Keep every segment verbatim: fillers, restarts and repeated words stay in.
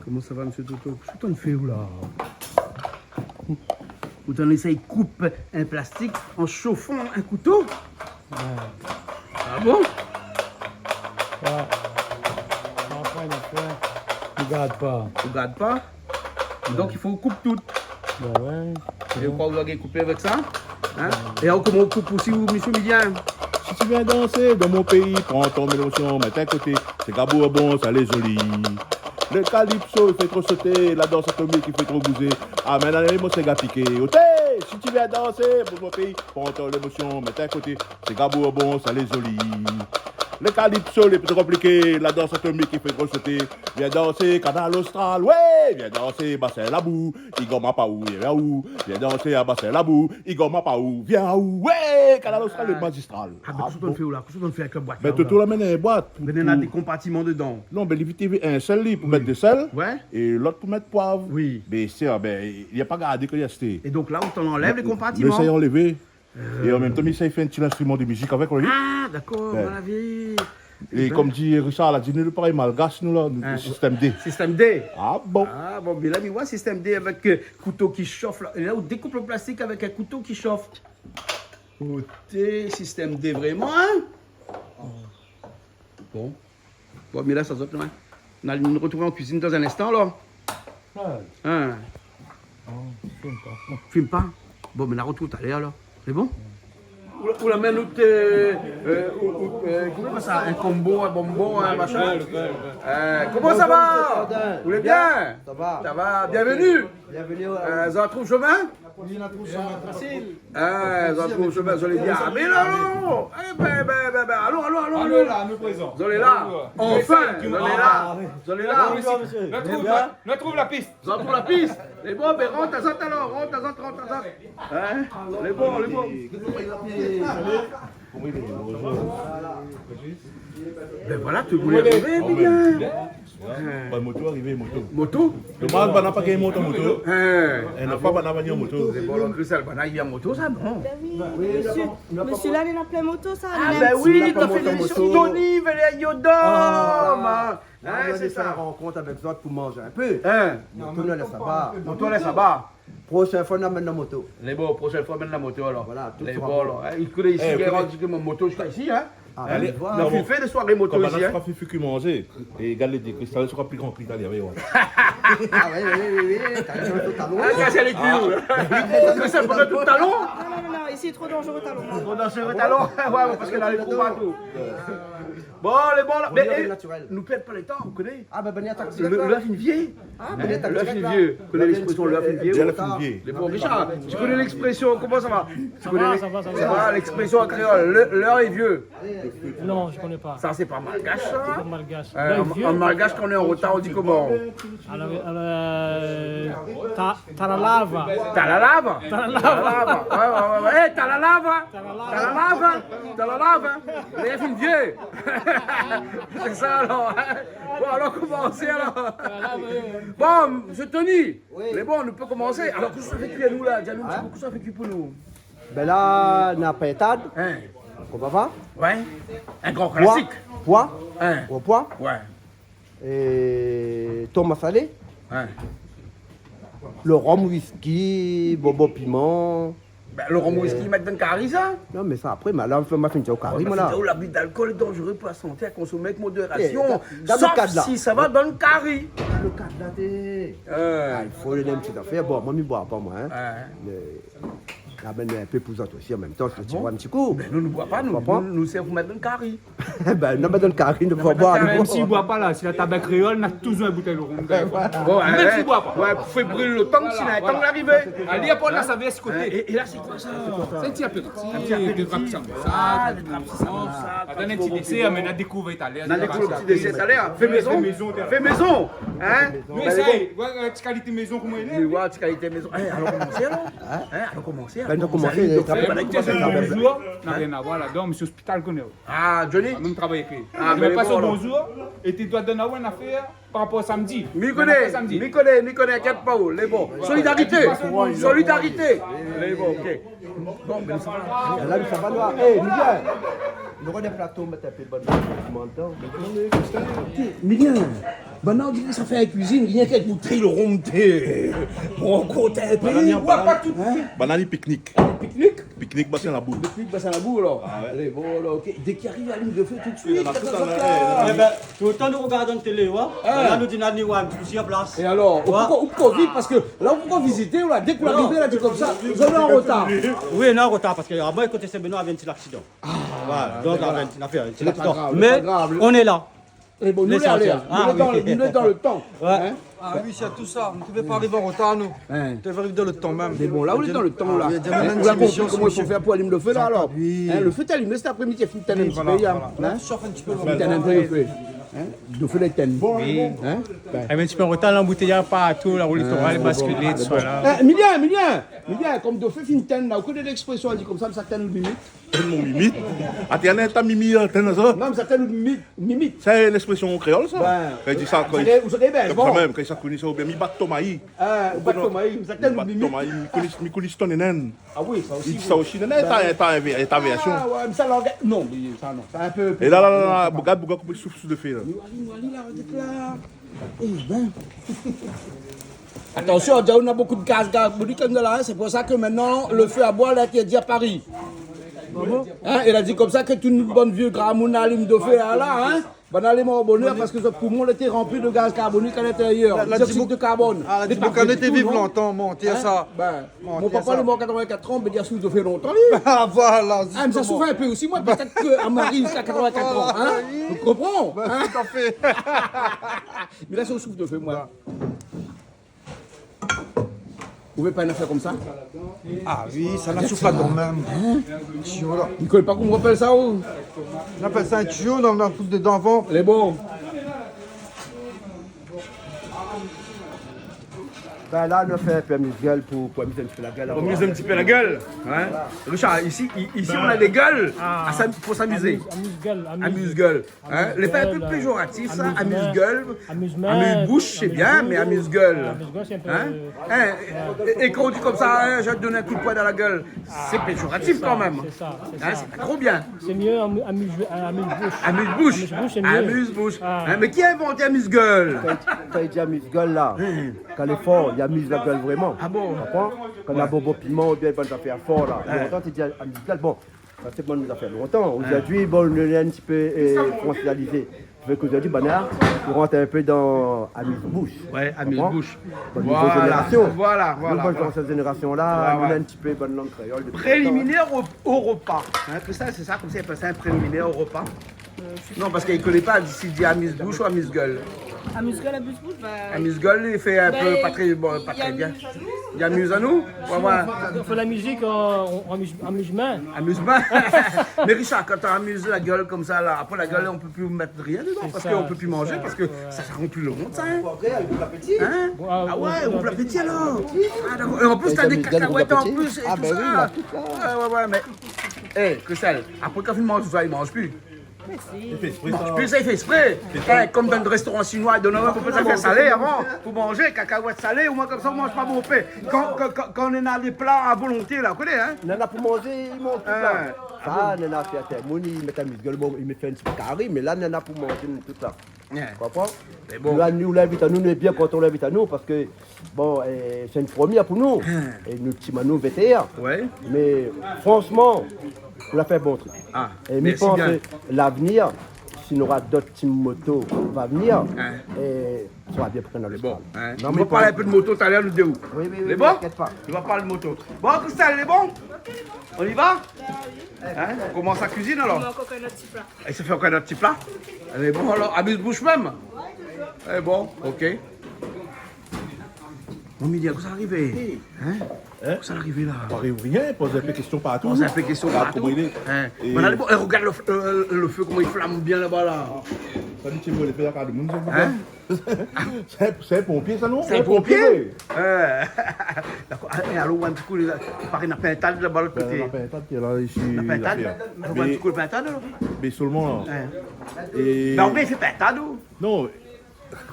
Koman sa va, mésyé Toto ? Kosa ou tann fé ou la ? Ou tann éséy koup in plastik an shofan in kouto ? Ouais. Ah bon ? Ouais. Anfin, anfin. Ou gard pa. Ou gard pa ? Donk, i fo ou koup tout. Bin ouais. É ou kroi ou la gingn koupé avèk sa ? Hein ? É alor, koman ou koup osi, ou, mésyé Milien ? Si tu viens danser dans mon pays, prends ton émotion, mets à côté. C'est Gabo, bon, ça les zoli. Le calypso, il fait trop sauter, la danse atomique, il fait trop bouger. Ah, mais là, les mots, c'est gars piqué. Ôté, si tu viens danser pour mon pays, prends ton émotion, mets à côté. C'est Gabo, bon, ça les zoli. Le calypso, les plus compliqués, la danse atomique, il fait trop sauter. Viens danser, Kanal Austral, ouais, viens danser, Bassin Labou. I goma pa ou, i goma pa ou, viens danser à Bassin Labou, i goma pa ou, viens à ou, ouais, Kanal Austral, le magistral. Ah, bin, kosa ou tann fé ou la ? Kosa ou tann fé avèk la boit la ? Bin, Toto la amenn in boit pou, pou... Mé néna dé konpartiman dedan. Non, bin, li vit in sèl, li, pou mèt dé sèl, ouais, é lot pou mèt poiv. Oui. Bin, sé, bin, li la pa gardé kan li la ashté. É donk la, ou tann anlèv lé konpartiman. Mé sa i anlèv. É an mèm tan, mi sa fé in ti instriman de mizik avèk, ou la vi ? Ah, dakor, bin, ou la vi. É bin, kom di Richard, la di nou, lé parèy malgash, nou la, nou, hein, sistèm D. Sistèm D. Ah bon ? Ah bon, mé la, mi voi sistèm D avèk, euh, kouto ki shof la. É la, ou dékoup le plastik avèk in kouto ki shof. Koté sistèm D vréman, hein ? Bon. Bon, mé la, sa zot, hein. Nou, nou artrouv an kuizine dan in instan, alor. Ouais. Hein ? Non, film pa. Film pa ? Bon, mé nou artrouv talèr, alor. Sé bon ? Ou la, ou la amenn out, euh, euh, ou, ou, euh, koman i apèl sa ? In kombo, in bonbon, in machin. Le pèl, le pèl, le pèl. Euh, koman sa va ? Bonjour, mésyé Ferdin. Ou lé bien ? Sa va. Sa va, bienvenue. Bienvenue, euh, zot la trouv shomin ? Oui, nou la trouv shomin fasil. Ah, zot la trouv shomin, zot lé bien. Ah, mé la, non. Eh bin, bin, bin, bin, alon, alon, alon, alon. Alon la, nou prézan. Zot lé la. Anfin, zot lé la. Zot lé la. Bonjour, mésyé. Nou la trouv, nou la trouv la pis. Zot la trouv la pis. Lé bon, bin, rant azot alor, rant azot, rant azot. Hein ? Lé bon, lé bon. Bin voilà, tout le moun lé arivé, bien. Ouais. Bin, moto arivé, moto. Moto ? Domaz, banna pa gingn mont an moto. Hein. É, ah bon ? Banna pa gingn mont an moto. Sé bon, alor, Christelle, banna i vien an moto, sa, non ? Bin oui, mésyé, mésyé la, li lé an plin moto, sa. Ah, bin oui, li la fé in émisyon Tony Vélé Yodom. Ah. Hein, sé sa. Nou la fé in rankont avèk zot pou manz in pé. Hein ? Moto, nou lès laba. Moto, nou lès laba. Proshin foi, nou amenn la moto. Lé bon, proshin foi, amenn la moto, alor. Voilà, tout sera bon. Lé bon, alor. Hein, ékout, isi, eh, gingn rant mon moto ziska isi, hein. Ah, alé, nou la fine fé dé soiré moto isi, hein. Kom banna la fine fé manzé. É gard lé dé kristal, sera pli gran ke l'italien, ouais. Ah, oui, oui, oui, oui, oui. T'as vu, tout talon. Ah, sa, sé lé kul. Ah, oui, sa, sa, sa, tout talon. Non, non, non, non, isi, tro danzéré, talon. Tro danzéré, talon. Ouais, ouais, parske la, lé gro partou. Bon, lé bon, la. Mé, eh, nou pèrd pa le tan, ou koné. Ah, bin, bin, atak dirèk la. Lèr la fine vié. Ah, bin, atak dirèk la. Lèr la fine vié. Ou koné lèksprésyon, lèr la fine vié ? Lèr la fine vié. Lé bon, Richard, ou koné lèksprésyon, koman sa va ? Sa va, sa va, sa va. Ou koné lèksprésyon an kréol, lèr, lèr lé vié ? Non, je connais pas. Sa, sé pa malgash, sa ? Sé pa malgash. Euh, lèr lé vié. An, an malgash, kan nou lé an rotar, nou di koman ? Alor, alor, euh, ta-, Talalava. Talalava ? Talalava. Talalava. Ouais, ouais, ouais, ouais. Eh, talalava. Talalava. Talalava. Talalava. Lèr la fine vié. Sé sa, alor. Bon, alon komansé, alor. Talalava, oui. Bon, mésyé Tony, oui, lé bon, nou pé komansé. Alor, kosa ou fé kui anou, la ? Di anou in ti pé, kosa ou fé kui pou nou ? Bin la, na pintad. Hein ? Konpran pa ? Ouais. In gran klasik. Poi. Poi. Hein ? Gro poi. Ouais. É ton masalé. Hein. Le rhum, whisky, bonbon piman. Bin, le rhum, whisky, i mèt dan kari, sa ? Non, mé sa, apré, mé la, ma fine di aou kari, moin, la. Ouais, mé fine di aou, l'abus d'alcool est dangereux pour la santé, à consommer avec modération. Sauf si ça va dans le kari. Gard le kad la. Gard le kad la, té. Euh. Ah, i fo lé in ti zafèr. Bon, moin, mi boi pa, moin, hein. Ouais. Mé, amenn in pé pou zot osi, an mèm tan, si ou vé in ti kou. Ah bon ? Bin, nou, nou boi pa, nou. Ou boi pa ? Nou, nou, sé pou mèt dan kari. Bin, non, mé dan kari, nou pé pa boir. Mèm si i boi pa la, si la tab kréol, na touzour in boutèy le rhum. Bin, voilà. Bon, mèm si i boi pa. Ouais, pou fé bril le tang, si na in tang la arivé. Alé, apré, na sa vèr si koté. É, é la, sé koi sa ? Sé in ti apériti, in ti apériti. Dé drap sa. Ah, dé drap sa. Atann, in ti désèr, mé na dékouvèr talèr. Na dékouvèr ti désèr talèr. Fé mézon. Fé mézon. Fé mézon. Hein ? Nou éséy. Ouais, ouais, ti kalité mézon, koman i lé. Mé ouais, ti kalité mézon. Eh, alon komansé, alor. Hein ? Hein, alon komansé. Bin, nou komansé. Bin, nou komansé. Bonjour. Na rien à voir ladan, mésyé Hospital, koné. Ah, Johnny ? Ah, mèm travay avèk li. Ah, mé lé bon, alor. Bonjour, é ti doi donn aou in afèr par rapor samdi. Mi koné, mi koné, mi koné, inkièt pa ou, lé bon. Solidarité, solidarité. Lé bon, OK. Bon, bin, sa va. La, sa va, nou. Eh, Miguel. Nou rod in plato, mèt in pé bann dokiman dedan. Miguel. Banna, on diré sa fé la kuizine, rienk avèk boutèy rom, té. Bon, koté, banna ni, pa tout. Banna ni piknik. Piknik ? Piknik Bassin Labour. Piknik Bassin Labour, alor. Ah ouais. Alé, bon, alor, OK. Dèk i ariv, alim do fé tout suit. Ébin, toultan nou rogard la télé, ouais. Ah. La nou di, na ni, ouais, in ti sousi an plas. É alor, ou pé, ou pé vit, parske la, ou pé vizité, la, dèk ou ariv la, di konmsa, zot lé an rotar. Oui, nou lé an rotar, parske avan, koté Sin-Benoi, navé in ti laksidan. Ah, voilà, donk, navé in ti, navé in ti laksidan. Mé pa grav, pa grav. Mé nou lé la. É bon, nou lé alé, nou lé dan le tan. Ouais. Ah oui, sé tout sa. Nou té vé pa ariv an rotar, nou. Té vé ariv dan le tan mèm. Mé bon, la, nou lé dan le tan, la. Ah oui, nou la konpri koman i fo fé pou alim lo fé, la, alor. Oui. Lo fé té alimé, sété apré-midi, fine tinn in ti pé, voilà. Fine tinn in pé lo fé. Lo fé lé tinn. Bon, bon. Navé in ti pé an rotar, lanboutéyaz partou, la rout litoral lé baskilé, tout sa, la. Milien, Milien, Milien, konm lo fé fine tinn, la, ou koné lékspresion, i di konmsa, sa tinn lo mimit. Tinn mon mimit. Atann, néna ta mimi, atann sa. Non, mé sa tinn mimit, mimit. Sé in ékspresion kréol, sa. Kan i di sa, kan i, ou sa, ou sa, kan i sa koné sa, oubien mi bat ton mayi. Ah, ou bat ton mayi, sa tinn mimit. Mi bat ton mayi, mi koné, mi koné ton nénèn. Ah oui, sa osi, i di sa osi, nénèn, ta, ta, ta vèrsion. Ah ouais, mé sa, la, non, mé sa, non, sa in pé. É la, la, la, la, rogard, rogard koman i souf sou lo fé, la. Nou alé, nou alé, la, rogard la. Ébin. Atansion, déza, nou na bonpé de gaz karbonik la, in. Sé pou sa ke mintnan, lo fé a boi lé intèrdi a Paris. Hein, la di konmsa ke tout bann vié gramoun i alim do fé, la, la, hein. Bann alé mor bonèr parske zot poumon lété ranpli de gaz karbonik a lintérièr. La, la, dioxyde de carbone. Ah, la di, Boukané té viv lontan, manti sa. Mon papa lé mor katrevin-kat an, mé li la souf do fé lontan, li. Ah, voilà, zistoman. Ah, mé sa souf in pé osi, moin, pétèt ke a Mari ziska katrevin-kat an, hein. Ou konpran, hein ? Tout à fait. Mé la, sa souf do fé, moin. Ou vé pa in afèr konmsa ? Ah oui, sa na souf ladan mèm. Hein ? Tiyo la. Mi koné pa koman i apèl sa, ou ? Nou apèl sa in tiyo, nou, nou fout dedan avan. Lé bon. Bin la, nou fé in pé amuse-gueule pou, pou amiz in ti pé la gèl. Pou amiz in ti pé la gèl, hein ? Richard, isi, i-, isi, nou na dé gèl pou s'amizé. Amuse-gueule, amuse-gueule. Hein ? Lé pa in pé péjoratif, sa, amuse-gueule. Amuse-bouche, sé bien, mé amuse-gueule. Amuse-gueule, sé in pé, é, é kan ou di konmsa, hein, « Je vais te donner un coup de poing dans la gueule », sé péjoratif kan mèm. Sé sa, sé sa. Sé pa tro bien. Sé myé amu-, amuse, amuse-bouche. Amuse-bouche. Amuse-bouche, sé myé. Amuse-bouche. Hein, mé ki la invant amuse-gueule ? Kan, kan i di amuse-gueule, la, kan lé for, i amiz la gèl vréman. Ah bon ? Ou konpran ? Kan na bonbon piman oubien bann zafèr for, la. Lontan, té i di amuse-gueule. Bon, sa sé bann zafèr lontan. Zordi, bon, nou lé in ti pé, euh, fransizé. Sa fé ke zordi, banna i rant in pé dan amuse-bouche. Ouais, amuse-bouche. Ou konpran ? Bann nouvo zénérasion. Voilà, voilà, voilà. Nou, bann zansien zénérasion la, nou na in ti pé bann lang kréol dopi lontan, hein. Préliminèr o, o ropa. Hein, ke sa, sé sa, konmsa i apèl sa in préliminèr o ropa. Non, parske i koné pa si i di amuse-bouche ou amuse-gueule. Amuse-gueule, amuse-bouche, ba, amuse-gueule, i fé in pé pa tré, bon, pa tré bien. I amiz anou. I amiz anou. Ouais, ouais. Fé la mizik, euh, an, an amiz-, amizman. Amizman. Mé Richard, kan ou amiz la gèl konmsa la, apré la gèl, ou pé pi mèt rien dedan, parske ou pé pi manzé, parske sa, sa ranpli lo vant, sa, hein. Sé sa, ouais. Hein ? Ah ouais, ou pé pi alor. Ah, dakor. É an plis, ou na dé kakawèt an plis é tout sa. Ah bin oui, la, tout sa. Ouais, ouais, ouais, mé, é, Christelle, apré kan ou fine manz, ou manz pi. Mé si. I fé ésprè, sa. Pi sa, i fé ésprè. Sé sa. Hein, konm dan in réstoran sinoi, i done anou in pé zafèr salé avan, pou manzé, kakawèt salé, omoin konmsa, ou manz pa bonpé. Kan, kan, kan, kan néna dé pla a volonté, la, ou koné, hein ? Néna pou manzé, i manz tout sa. Hein. Sa, néna fé atèr, moun i mèt amuse-gueule, bon, i mèt fé in ti pé kari, mé la, néna pou manzé, tout sa. Hein. Ou konpran ? Mé bon. La, nou, ou invit anou, nou lé bien kontan ou invit anou, parske bon, euh, sé in promièr pou nou. Hein. É nou, team anou, V T R. Ouais. Mé fransman, ou la fé in bon trik. Ah, mèrsi bien. É mi pans ke lavnir, si nora dot team moto va vnir, é sa sra bien pou Kanal Austral. Lé bon, hein. Non, mé nou va parl in pé de moto talèr, nou dé. Oui, oui, oui, inkièt pa. Lé bon ? Nou va parl de moto. Bon, Christelle, lé bon ? On y va ? Hein ? On commence la cuisine, alors ? Nou fé ankor in ot ti pla. É sa fé ankor in ot ti pla ? Lé bon, alor, amuse-bouche mèm ? Lé bon, OK. Bon, Milien, kosa la arivé ? Hein ? Hein ? Kosa la arivé la ? Pa ariv rien, poz in pé késtion partou. Poz in pé késtion partou. Hein ? Voilà, bon, é rogard lo f-, euh, lo fé, koman i flam bien laba la. Sa di, ti vé lé fé la kaz demoun, sa. Hein ? Sé in, sé in ponpié, sa, non ? Sé in ponpié ? Sé in ponpié. Euh, dakor. Ah, é alon oir in ti kou, la, i paré na pintad laba lot koté. Bin, na pintad ki lé la, isi. Na pintad ? Alon oir in ti kou lo pintad, alor. Mé sèlman, la. Hein. É bin, ou bien i fé pintad, ou ? Non,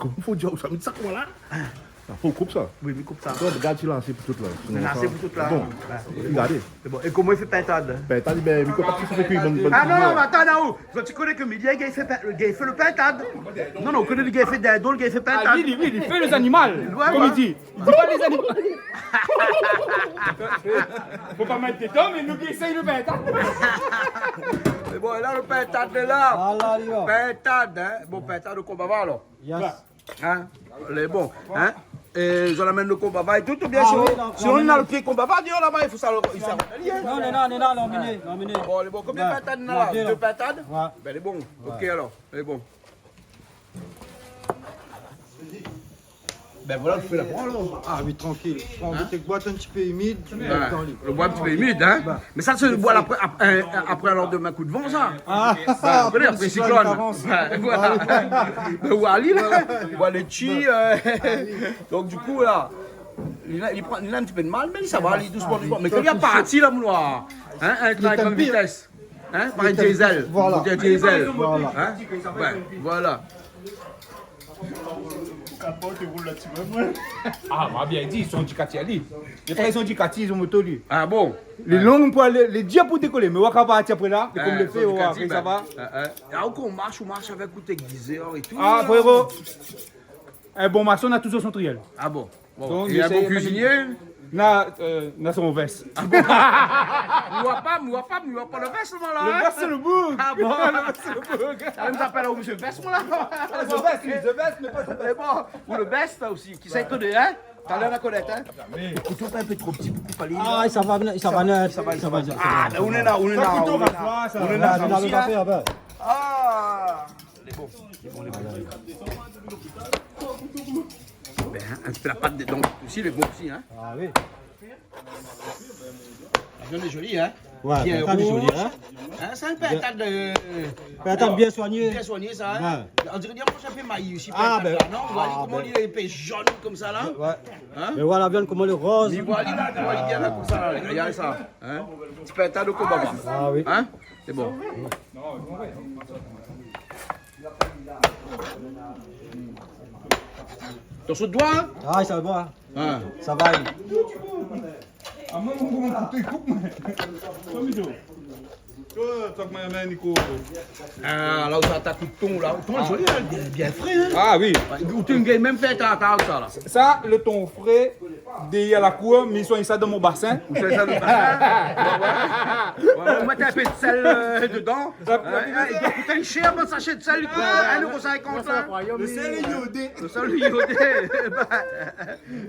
koman fo dir sa, mé sa, koman la ? Hein. Fo koup sa. Oui, mi koup sa. Donk, gard si la, sé pou tout la. Sinon, la, sa sé pou tout la. Bon, ouais. Gardé. Sé bon. É koman i fé pintad ? Pintad, bin, mi koné pa si sa fé kui, bon, bon. Ah non, mé atann, non. Zot i koné ke Midi, li gingn fé pin-, li gingn fé lo pintad. Non, non, ou koné li gingn fé dindon, li gingn fé pintad. Ah, li, li, li, li fé lé zanimal, ouais, kom li di. Li di pa lé zanimal. Fo pa mèt dedan, mé nou i éséy lo pintad. Mé bon, la, lo pintad lé la. Ala, li va. Pintad, hein. Bon, pintad o konbava, alor. Yes. Hein ? Lé bon, hein ? É zot la amenn lo konbava é tout, oubien... Ah sinon, oui, non, sinon, non, na lo pié konbava déor laba, i fo sa, i sa. Non, non, non, non, non, non, non. Bon, lé bon. Konbien pintad néna la ? Dé la. Dé pintad ? Ouais. Bin, lé bon. Ouais. OK, alor. Lé bon. Bin voilà, ou fé la pran, alor. Ah oui, trankil. Kan ou té boi in ti pé imid, lo boi in ti pé imid, hein. Mé sa, sé lo boi apré, ap-, euh, apré in landemin kou d'van, sa. Ah, apré siklone. Bin, voilà. Bin, ou ali la, ou ali, euh, donk, di kou, la, li na, li pran, li na in ti pé d'mal, mé sa va, li, dousman, dousman. Mé kan li la parti, la, mon noir, hein, in gran vitès. Hein, par in diesel. Voilà. Par in diesel. Voilà. Hein ? Ouais, voilà. Ah, ma bien di, son Ducati ali. Lé frèr, son Ducati, son moto, li. Ah bon ? Lé long pou alé, lé dir pou dékolé, mé ou va parti apré la. Lé kom lo fé, ou va, apré sa va. Ah, ou marsh, ou marsh avèk out aiguiseur é tout. Ah, fréro. In bon mason na touzour son trièl. Ah bon ? Bon, donk, é in bon kuizinié ? Na, euh, na son vès. Ah bon ? Mi oi pa, mi oi pa, mi oi pa lo vès, moin, la, hein ? Lo vès, sé lo boug. Ah bon ? Lo vès, sé lo boug. Ah, mi apèl aou Mésyé Vès, moin, la. Ah, lo vès, oui, lo vès, mé pa lo vès. Mé bon, ou lo vès, sa osi. Kisa i koné, hein ? Talèr, na konèt, hein ? Lo kouto lé in pé tro pti pou koup ali. Ah, sa va, sa va nèt. Sa va, sa va, sa va. Ah, mé ou lé la, ou lé la, ou lé la. Sa kouto, sa va, sa. Ou lé la, sa va osi, hein ? Ah. Lé bon, lé bon, lé bon. Bin, in ti pé la pat dedan osi, lé bon osi, hein. Ah oui. La viann lé zoli, hein. Ouais, bien rouj. Bien zoli, hein. Hein, sé in pintad, euh, pintad bien soigné. Bien soigné, sa, hein. Ouais. On diré li manz in pé mayi osi, pintad la, non ? Ah bin. Ou oi koman li lé in pé zone konmsa, la. Ouais. Hein ? Mé voilà, viann koman lé roz. Mé voilà, li lé bien la, konmsa, la. Regard sa, hein. Ti pintad o konbava. Ah oui. Hein ? Lé bon. Atansion out doi, hein ? Ah, sa va. Hein. Sa va. Ah, moin, mon kouto i koup, moin. Kom i di. Tok, tok, moin, Nico. Ah, la, ou sa atak out ton, la. Out ton lé zoli, hein, bien, bien fré, hein. Ah oui. Ouais, ou té gingn mèm fé tartar sa, la. Sa, lo ton fré, dèrièr la kour, mi soign sa dan mon basin. Ou soign sa dan out basin. Ouais, ouais. Ouais, ou mèt in pé d'sèl, euh, dedan. Sa, hein, hein, i doi kout shèr, bann sashé d'sèl, li kout in éro sinkant, hein. Lo sèl lé iodé. Lo sèl lé iodé.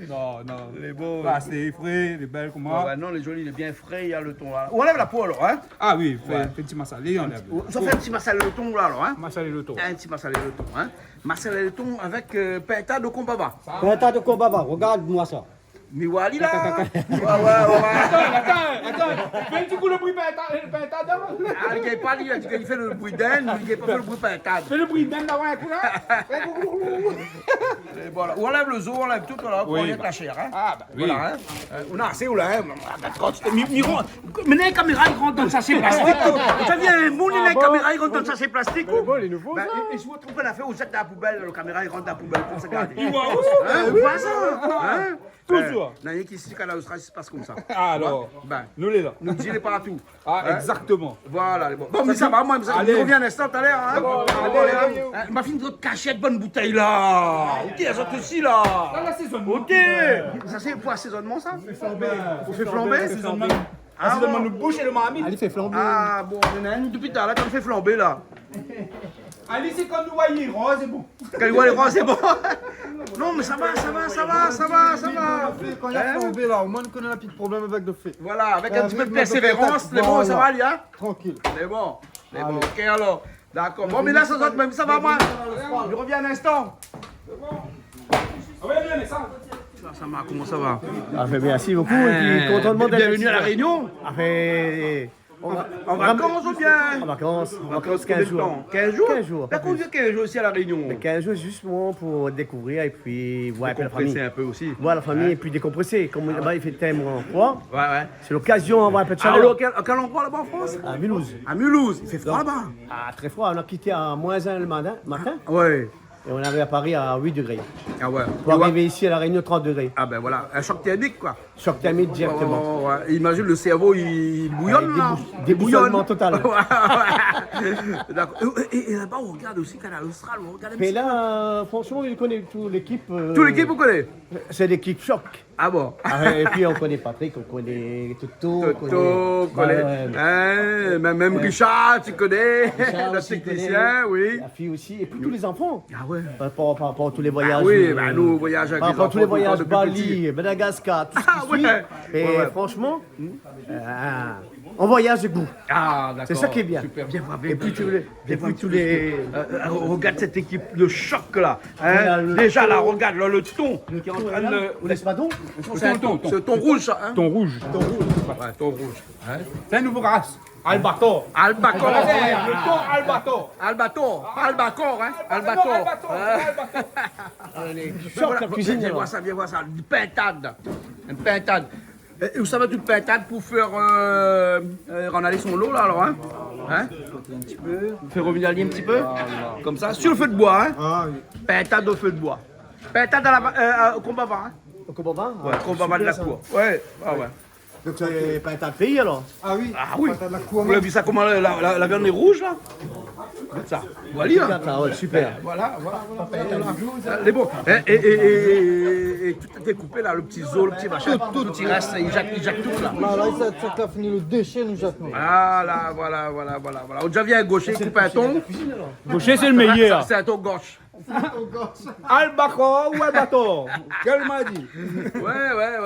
Non, non. Lé bon. Ba, sé fré, lé bèl, koman. Ouais, ouais, non, lé zoli, lé bien fré, na lo ton, la. Ou anlèv la po, alor, hein. Ah oui, fé, fé in ti masalé, anlèv. Sa fé in ti masalé lo ton, la, alor, hein. Masalé lo ton. In ti masalé lo ton, hein. Masalé lo ton avèk, euh, pintad o konbava. Pintad o konbava, regard amoin sa. Mé ou oi ali la. Ouais, ouais, ouais, ouais. Atann, atann, atann. Fé in ti kou lo bri pintad, lo pintad, non ? Ah, li gingn pa, li, li fé lo bri dinn, li gingn pa fé lo bri pintad. Fé lo bri dinn, la, ouais, in kou, la. É voilà. Ou anlèv lo zo, ou anlèv tout, la, pou anlèv la shèr, hein. Ah, ba oui. Voilà, hein. Euh, ou na asé, ou la, hein. Ah, dakor, mi, mi, mi, mé la kaméra i rant dan sashé plastik. Sa vien, mon, la kaméra i rant dan sashé plastik. Mé bon, lé nouvo, sa. Bin, é, é si ou trouv pa la fé, ou zèt dan la poubèl, la kaméra i rant dan la poubèl, pou sa gardé. Ou oi, ou oi. Hein, ou oi sa ? Hein ? Touzour. Euh, na rienk isi, Kanal Austral, i pas konmsa. Ah, alor, bin, nou lé la. Nou di lé partou. Ah, hein ? Exactement. Voilà, bon. Bon, mé sa va, moin, mi revien in instan, talèr, hein. Bon, alé, alé. Hein, ma fine zot kashèt, bann boutèy la. OK, zot osi la. La, la sézonman. OK. Sa sé pou asézonman, sa ? Pou fé flanbé. Pou fé flanbé. Asézonman. Ah bon ? Asézonman, nou boush é lo marmit. Alé, fé flanbé. Ah bon, néna in dopi talèr, kan i fé flanbé la. Ali, sé kan nou oi lé roz, lé bon. Kan nou oi lé roz, lé bon. Non, mé sa va, sa va, sa va, sa va, sa va. Kan na flanbé la, omoin nou koné na pi d'problèm avèk lo fé. Voilà, avèk in ti pé d'pèrsèvérans, lé bon, sa va, li, hein ? Trankil. Lé bon. Lé bon, OK, alor. Dakor. Bon, mé la, sa va, mèm sa va, moin. Mi revien in instan. Sa, sa va, koman sa va ? Ah, bin, mèrsi bokou, é pi kontan d'èt isi. Bienvenue à La Réunion. Ah, bin, An vakans oubien ? An vakans, an vakans, konbien d'tan ? Kinz zour. Kinz zour, pa plis. Dakor, kinz zour isi La Rénion. Mé kinz zour zis pou, pou dékouvrir épi voir in pé la fami. Dékonprésé in pé osi. Voir la fami épi dékonprésé. Kom laba i fé tèlman fré. Ouais, ouais. Sé lokazion avoir in pé d'shalèr. Alor, kèl, kèl landroi laba an Frans ? À Mulhouse. À Mulhouse, i fé fré laba. Ah, tré fré. Nou la kité à moins un le matin, matin. Ouais. Et on arrive à Paris à huit degrés. Ah ouais. Pour arriver ici à La Réunion, trente degrés. Ah ben voilà, un choc thermique, quoi. Choc thermique directement. Ouais, ouais, ouais. Imagine le cerveau, il, il bouillonne, là. Débou-, débouillonnement total. Ouais, ouais. D'accord. Et, et, et là-bas, on regarde aussi Kanal Austral, on regarde un petit peu. Mais là, euh, franchement, je connais toute l'équipe, euh, toute l'équipe, vous connaissez ? C'est l'équipe choc. Ah bon ? Ah, et puis on connaît Patrick, on connaît Toto, on connaît, bah ouais. Hein, même, même Richard, tu connais, notre technicien, oui. La fille aussi, et puis tous les enfants. Ah ouais. Par rapport, par rapport à tous les voyages, bah oui, euh, bah nous, on voyage avec les enfants tout le temps depuis petit. Par rapport à tous les voyages, Bali, Madagascar, tout ce qui suit. Ah ouais. Et franchement, euh, on voyage de goût. Ah, d'accord. C'est ça qui est bien. Super, viens voir, viens voir. Et puis tous les, euh, euh, regarde cette équipe de choc, là. Hein ? Voilà, le ton. Déjà, là, regarde, là, le ton qui est en train de... Le ton, là. Où est-ce, pardon ? Le ton, c'est un ton, c'est un ton rouge, ça, hein ? Ton rouge. Ton rouge. Ouais, ton rouge. Hein ? C'est une nouvelle race. Albator. Albator. Regardez, le ton Albator. Albator. Ah, Albator, hein ? Albator. Non, Albator, Albator. Allez. Choc la cuisine, alors. Viens voir ça, viens voir ça. Une pintade. Une pintade. É, é ou sa mèt in pintad pou fé, euh, euh, rann alé son lo la, alor, hein ? Hein ? Fé revnir ali in ti pé. Voilà. Konmsa, sur le feu de bois, hein ? Ah oui. Pintad o fé de boi. Pintad a la, euh, o konbava, hein ? O konbava ? Ouais, konbava de la kour. Ah, super, sa. Ouais, ah ouais. Donk sé pintad péi, alor ? Ah oui. Ah oui. Pintad la kour mèm. Ou la vi sa, koman la, la, la, la viann lé rouj, la ? Sa, voilà. Sa, ouais, super. Voilà, voilà, voilà. Lé bon. É, é, é, é, é tout lé koupé la, lo ti zo, lo ti mashin, tout, tout i rès, i jak, i jak tout la. La, la, sa, sa la fini lo déshé, nou jak nou. Voilà, voilà, voilà, voilà, voilà. Ou la déza vi in goshé koup in ton. Goshé, sé lo méyèr. Sa, sé in ton gosh. Albacor ou Albator ? Kèl ma di ? Ouais, ouais,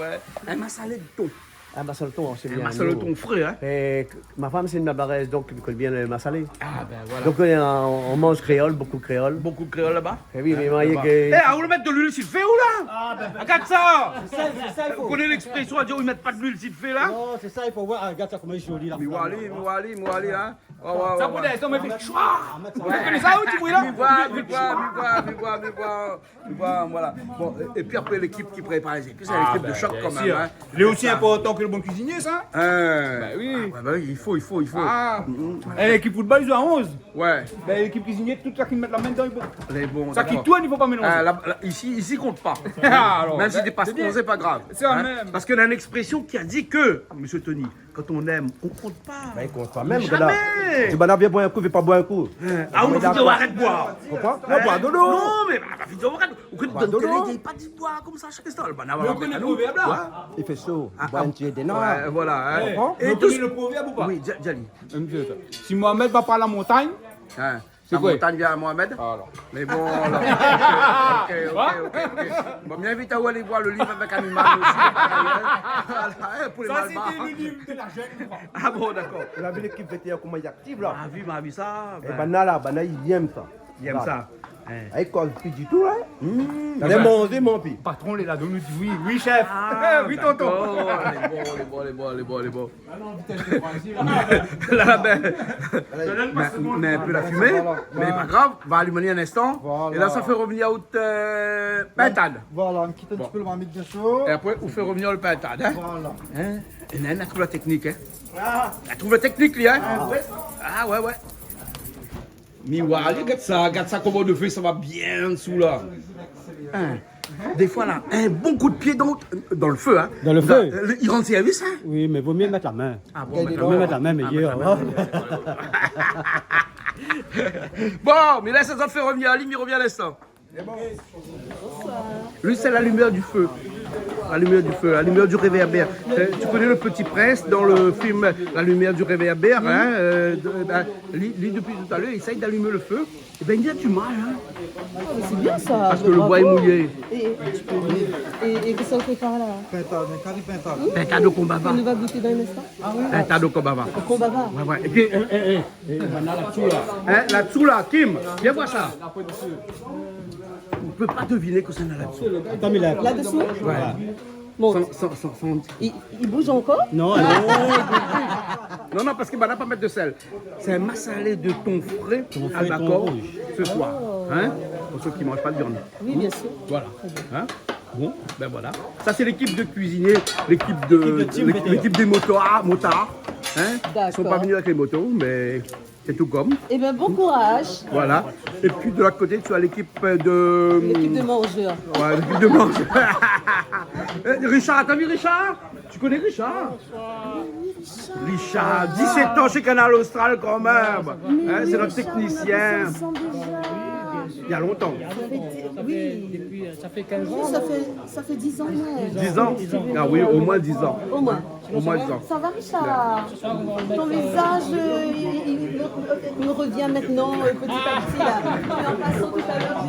ouais. In masalé de ton. Ah, masalé ton, sé bien. In masalé ton fré, hein ? É ma fanm sé in Navarèz, donk li koné bien lo masalé. Ah, ben voilà. Donk, euh, on, on mange créole, beaucoup créole. Beaucoup de créole là-bas ? É oui, mé... Hein, moi, là-bas. É, ou la mèt de luil si lo fé ou la ? Ah, ben, ben. Regard sa ! Sé sa, sé sa, i fo. Ou koné léksprésyon, i di, i mèt pa de luil si lo fé la ? Non, sé sa, i fo voir. Ah, regard sa, koman li lé zoli la. Mi oi ali, mi oi ali, mi oi ali, hein. Ouais, ouais, ouais. Sa pou dé, sa, mé fé chwa. Ou koné sa, ou, ti bri la ? Mi oi, mi oi, mi oi, mi oi, mi oi. Voilà, voilà. Bon, é, épi apré, lékip ki prépar lé zépis, sé lékip de choc kan mèm, hein. Ah ben, bien sûr. Lé osi inportan ke lo bon kuizinié, sa. Hein. Ben oui. Ah, ouais, ben oui, i fo, i fo, i fo. Ah. Mm, mm. É lékip football, i zoué a onz. Ouais. Ben, lékip kuizinié, tout sak i mèt la min dedan, lé bon. Lé bon, dakor. Sak i tourn, i fo pa mélanzé. Ah, la, la, isi, isi i kont pa. Ah, alor, mèm si té pa sponzé, pa grav. Hein ? Sé la mèm. Parske na in éksprésyon ki la di ke, mésyé Tony, quand on aime, on compte pas. Ben, i kont pa mèm. Jamais. Di, banna, vien boir in kou, vien pa boir in kou. Hein. Ah, ou la fine arèt boir. Pourquoi ? Non, boir de l'eau. Non, mé, bah, bah, fine arèt. Ou koné, dan lo télé, i gingn pa di boir konmsa, shak instan. Banna, ou koné lo provèrb la ? Ouais. I fé sho. Ah, boir in ti dé nan. Ouais, voilà, hein. Konpran ? É ou koné lo provèrb ou pa ? Oui, di, di ali. Si Mohamed va pa la montagn, hein. Sé koi ? La montagne vient à Mohamed. Voilà. Mé bon, alor. Ok, ok, ok, ok. Bon, mi invit aou alé voir lo liv avèk animal osi. Voilà, hein, pou lé malbar. Sa, sété lo liv de la jeune, koi. Ah bon, dakor. Ou la vi lékip vétérinaire, koman i lé aktif la ? Ah oui, ma vi sa, ben. É banna la, banna i yèm sa. I yèm sa. Hein. Ay, i koz pi ditou, hein. Mm. Lé manzé, mon pi. Patron lé la, donk nou di oui, oui, chef. Ah, oui, tonton. Dakor. Lé bon, lé bon, lé bon, lé bon, lé bon. La, ben, mé, mé in pé la fimé, mé lé pa grav, va alim ali in instan. Voilà. É la, sa fé revnir out, euh, pintad. Voilà, nou kit in ti pé lo marmit désho. É apré, ou fé revnir lo pintad, hein. Voilà. Hein ? É néna, néna trouv la téknik, hein. Ah. Néna trouv la téknik, li, hein. Ah ouais. Ah ouais, ouais. Mi oi ali, gard sa, gard sa koman lo fé, sa va bien an dsou la. Hein. Défoi la, in bon kou d'pié dan, dan lo fé, hein. Dan lo fé. Li rann sèrvis, hein. Oui, mé vo myé mèt la min. Ah bon, mèt la min. Vo myé mèt la min, mé... Ah, mèt la min. Bon, mé la, sa, sa fé revnir ali, mi revien in instan. Bonsoir. Lui, c'est l'allumeur du feu. L'allumeur du feu, l'allumeur du réverbère. Euh, tu connais le Petit Prince dans le film La lumière du réverbère, hein, euh, de, ben, li, li, depuis tout à l'heure, il essaye d'allumer le feu. Eh ben, il a du mal, hein. Ah, mais c'est bien ça, bravo. Parce que le bois est mouillé. Et, et, et qu'est-ce qu'on fait par là ? Pintad, mé kari pintad. Hmm ? Pintad o konbava. On va goûter dans un instant. Ah oui. Pintad o konbava. O konbava. Ouais, ouais. Et puis, euh, euh, euh, É, banna la dsi la. Hein, la dsi la, Kim, vien voir sa. Ou pé pa deviné kosa néna la dsi. Atann, mé la... Là-dessous ? Ouais. Bon. San, san, san, san... I, i bouz ankor ? Non, non. Non, non, parske banna pa mèt de sèl. C'est un massalé de thon frais, thon frais, albacor, thon rouge, ce soir. Oh. Hein ? Pour ceux qui mangent pas de viande. Oui, bien sûr. Voilà. Très bien. Hein ? Bon, ben voilà. Ça, c'est l'équipe de cuisiniers, l'équipe de, l'équipe de team, l'équipe, l'équipe des motards, motards. Hein ? D'accord. Ils sont pas venus avec les motos, mais C'est tout comme. Eh ben, bon courage. Voilà. Et puis de l'autre côté, tu as l'équipe de... L'équipe de mangeurs. Ouais, l'équipe de mangeurs. Eh, Richard, t'as vu Richard ? Tu connais Richard ? Richard, dix-sept ans chez Kanal Austral quand même. Hein, c'est notre technicien. Il y a longtemps. Ça fait dix, oui. Depuis, euh, ça fait quinze ans. Ça fait, ça fait dix ans, ouais. Dix ans ? Ah oui, au moins dix ans. Au moins. Au moins dix ans. Ça va, Richard ? Ton visage, euh, il, il, il me revient maintenant, euh, petit à petit, là. Mais en passant tout à l'heure,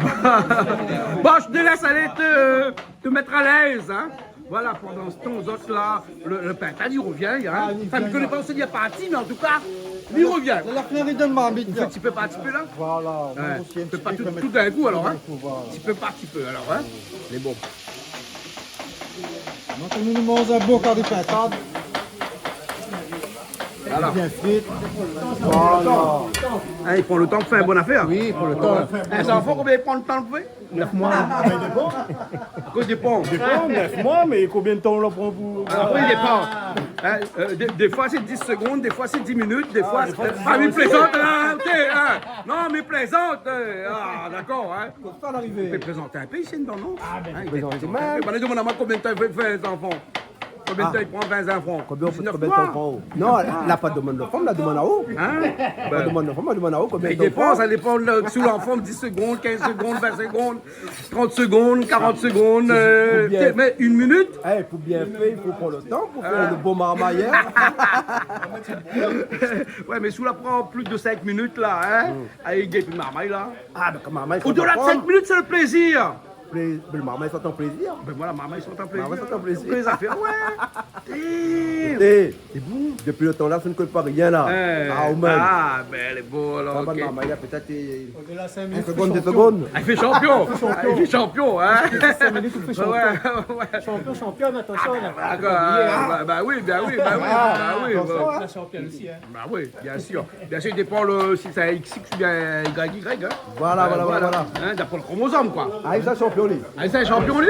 j'ai... Bon, je te laisse aller te, te mettre à l'aise, hein. Voilà, pandan se tan, zot la, le, le pintad, li revien, hein. Ah, li revien, la. Enfin, mi koné pa ousa li la parti, mé an tou ka, li revien. La fine ariv dann marmit, la. Ou fé ti pé par ti pé, la. Voilà, ouais. Fé pa tout, tout d'in kou, alor, hein. Tout d'in kou, voilà. Ti pé par ti pé, alor, hein. Mé bon. Donk, nou, nou manz in bon kari pintad. Voilà. Bien frit. Voilà. Hein, li pran le tan pou fé in bon afèr. Oui, pou le tan. In zanfan, konbien li pran le tan pou fé ? Nèf moi. Ah, ben, i dépan. Akoz i dépan ? I dépan, nèf moi, mé konbien d'tan ou la pran pou... Apré, i dépan. Hein, euh, dé, défoi sé dis segonn, défoi sé dis minit, défoi... Ah, défoi sé... Ah, mi plézant, la, OK, hein. Non, mi plézant, euh, ah, dakor, hein. Kosa la arivé ? Ou pé plézant in pé isi, non ? Ah, ben, hein, i plézant in pé. Plézant, hein. Ba, la domann amoin konbien d'tan i fé, fé in zanfan. Konbien ou pé, konbien d'tan ou pran ? Diznèf moi. Non, la, la pa domann lo fanm, la domann aou. Hein ? La pa domann lo fanm, la domann aou, konbien d'tan ou pran ? Mé i dépan, sa dépan de, si ou la an form, dis segonn, kinz segonn, vin segonn, trant segonn, karant segonn, euh, mé in minit. Eh, pou bien fé, i fo pran le tan pou fé le bon marmay, hein. Ouais, mé si ou la pran plis de sink minit, la, hein, alé, i gingn pi marmay, la. Ah, ben, kan marmay, i fo... Au-delà de cinq minutes, c'est le plaisir. Plé-, ben, marmay i sort an plézir. Ben voilà, marmay i sort an plézir. Marmay i sort an plézir. Lé zafèr, ouais. Eh, sé bon. Dopi le tan la, sa i koné pa rien la. Eh, ah, ou mèm. Ah, ben, lé bon, alor, OK. Sa va, marmay la, pétèt, euh, au-delà cinq minutes, in segonn, dé segonn. Ah, i fé shanpion. I fé shanpion. Ah, i fé shanpion, hein. Sink minit, i fé shanpion. Ouais, ouais, ouais. Shanpion, shanpion, atansion, la. Ah, ben, dakor, hein. Bah, bah oui, bah oui, bah oui, bah oui, atansion, bah oui. La shanpion osi, hein. Bah oui, bien sûr. Bien sûr, i dépan le, si sé in X X oubien in Y Y, hein. Voilà, euh, voilà, voilà, voilà. Hein, d'apré le kromozom, koi. Ah, li sa shanpion, li. Ah, li sa shanpion, li ?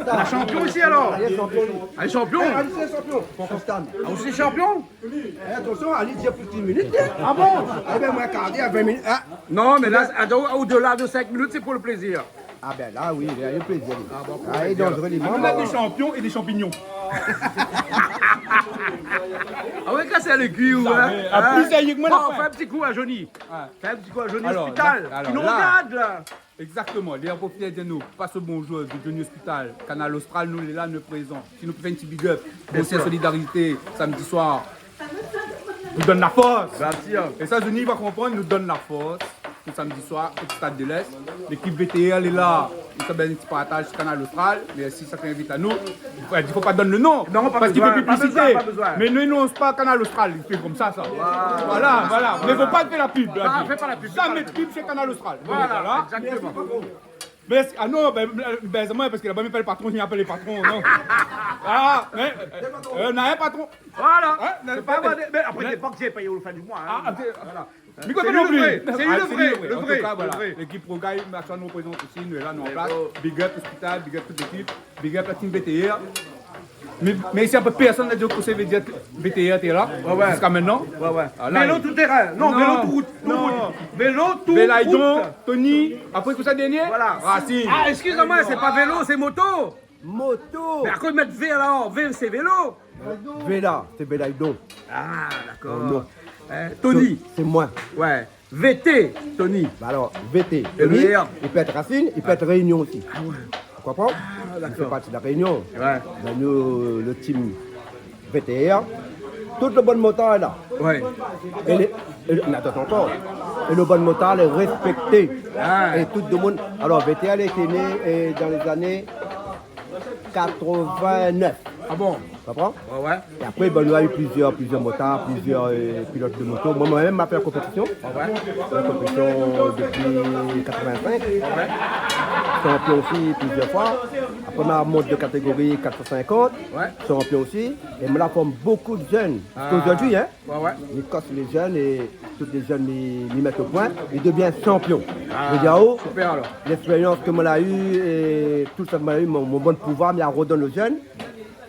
La shanpion isi, alor. Ah, li shanpion, li. Ah, li shanpion. Ah, li shanpion. Stan. Ah, ou osi shanpion ? Eh, atansion, alé, i di pou dis minit, hein. Ah bon ? Ah ben, moin, kar d'èr, vin minit, hein. Non, mé la, au-delà de cinq minutes, c'est pour le plaisir. Ah ben la, oui, lé plézir, oui. Ah bon, lé danzéré, lé... Mé nou néna dé shanpion é dé shanpignon. Ah ouais, kasé lé kui, hein. Sa, ouais. Ah, plis sérié ke moin, bon, la fin. Fé in ti kou a Johnny. Ouais. Fé in ti kou a Johnny Hospital. Alor, la, alor, la, ki nou rogard, la. Exactement. Lé la pou fé di anou, pas le bonjour de Johnny Hospital, Kanal Austral, nou lé la, nou lé prézan. Si nou pé fé in ti big up, bien sûr, konsèr Solidarité, samedi soir. Nou donn la fors. Bien sûr. É sa, Johnny va konprann, nou donn la fors. Tout samedi soir, au Stade de l'Est. L'équipe V T R, lé la. Nou sa fé in ti partaj su Kanal Austral. Mèrsi sak i invit anou. Fo, fo pa donn le non. Non, pa bezoin, pa bezoin, pa bezoin. Parske i fé piblisité. Mé nou, nou, sé pa Kanal Austral, i fé konmsa, sa. Voilà. Voilà, voilà. Mé fo pa fé la pib, la. Non, fé pa la pib, fé pa la pib. Zamé de pib chez Kanal Austral. Voilà, voilà. Exactement. Mèrsi bokou. Mèrsi. Ah non, ben, ben, parske laba, mi pèy le patron, mi apèl le patron, non. Ah, mé, euh, euh, na in patron. Voilà. Hein, na in patron. Mé apré, sé pa vré, mé apré, lé pa payé a la fin du moi, hein. Ah, ok. Voilà. Mé sé li le vré. Sé li le vré. Ah, sé li le vré. An tou ka, voilà. Le vré. L'équipe Pro Guy, Match, nou reprézant osi, nou lé la, nou an plas. Big up Hospital, big up tout l'équipe, big up la team V T R. Mé, mé isi, in pé pèrsone la di kosa i vé dir V T R té la, ziska mintnan. Ouais, ouais. Voilà. Vélo tout terrain. Non, non, vélo tout rout, tout rout. Vélo tout rout. Vélaydon, Tony, apré kosa dernié ? Voilà. Racing. Ah, excusez-moi, c'est pas vélo, c'est moto. Moto. Mé akoz mèt V la, V sé vélo. V la, sé Vélaydon. Ah, dakor. Euh, non. Euh, Tony. Sé moin. Ouais. V T, Tony. Ba alor, V T, Tony, li pé èt Racing, li pé èt Réunion osi. Ah ouais. Ou konpran ? Ah, dakor. Li fé parti de La Réunion. Ouais. Mé nou, le team V T R, tout le bann motar lé la. Ouais. É le, é le, mé atann ankor. É le bann motar lé rèspèkté. Ah. É tout le moun. Alor, V T R la été né, euh, dan lé zané quatre-vingt-neuf. Ah bon ? Ou konpran ? Ouais, ouais. É apré, ben, nou la u plizièr, plizièr motar, plizièr, euh, pilot de moto. Moin, moin mèm, ma fé la konpétision. Ouais, ouais. La konpétision dopi quatre-vingt-cinq. Ouais. Shanpion osi plizièr foi. Apré, ma mont de katégori kat san sinkant. Ouais. Shanpion osi. É moin la form bokou de jenn. Ah. Ziska zordi, hein. Ouais, ouais. Mi kos lé jenn é tout lé jenn mi, mi mèt o poin, mi devien shanpion. Ah, super alor. Mi di aou, l'expérience ke moin la u é tout sak moin la u, mon, mon bon pouvoir, mi la redonn le jenn.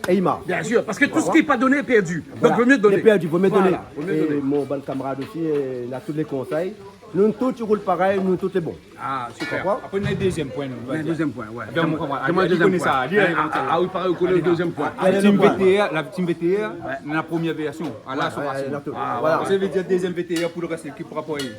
Eyma. Bien sûr, parce que tout ce qui n'est pas donné est perdu. Voilà. Donc, vaut mieux donner. Lé pèrdi, vo myé doné. Voilà, vaut mieux donner. É mon bann kamarad osi, euh, na tout lé konsèy. Nou tout i roul parèy, nou tout lé bon. Ah, super. Konpran ? Apré, nou néna in dézyèm poin, nou, nou va dir. In dézyèm poin, ouais. Apré, nou konpra. Apré, nou néna in dézyèm poin. Ah, ah, ah, oui, parèy, ou koné le dézyèm poin. Ah, Team V T R, la Team V T R, nou néna promié vèrsion. Ah, la, son racine. Ah, voilà. Sa i vé dir dézyèm V T R pou le rès lékip pou rapoyé.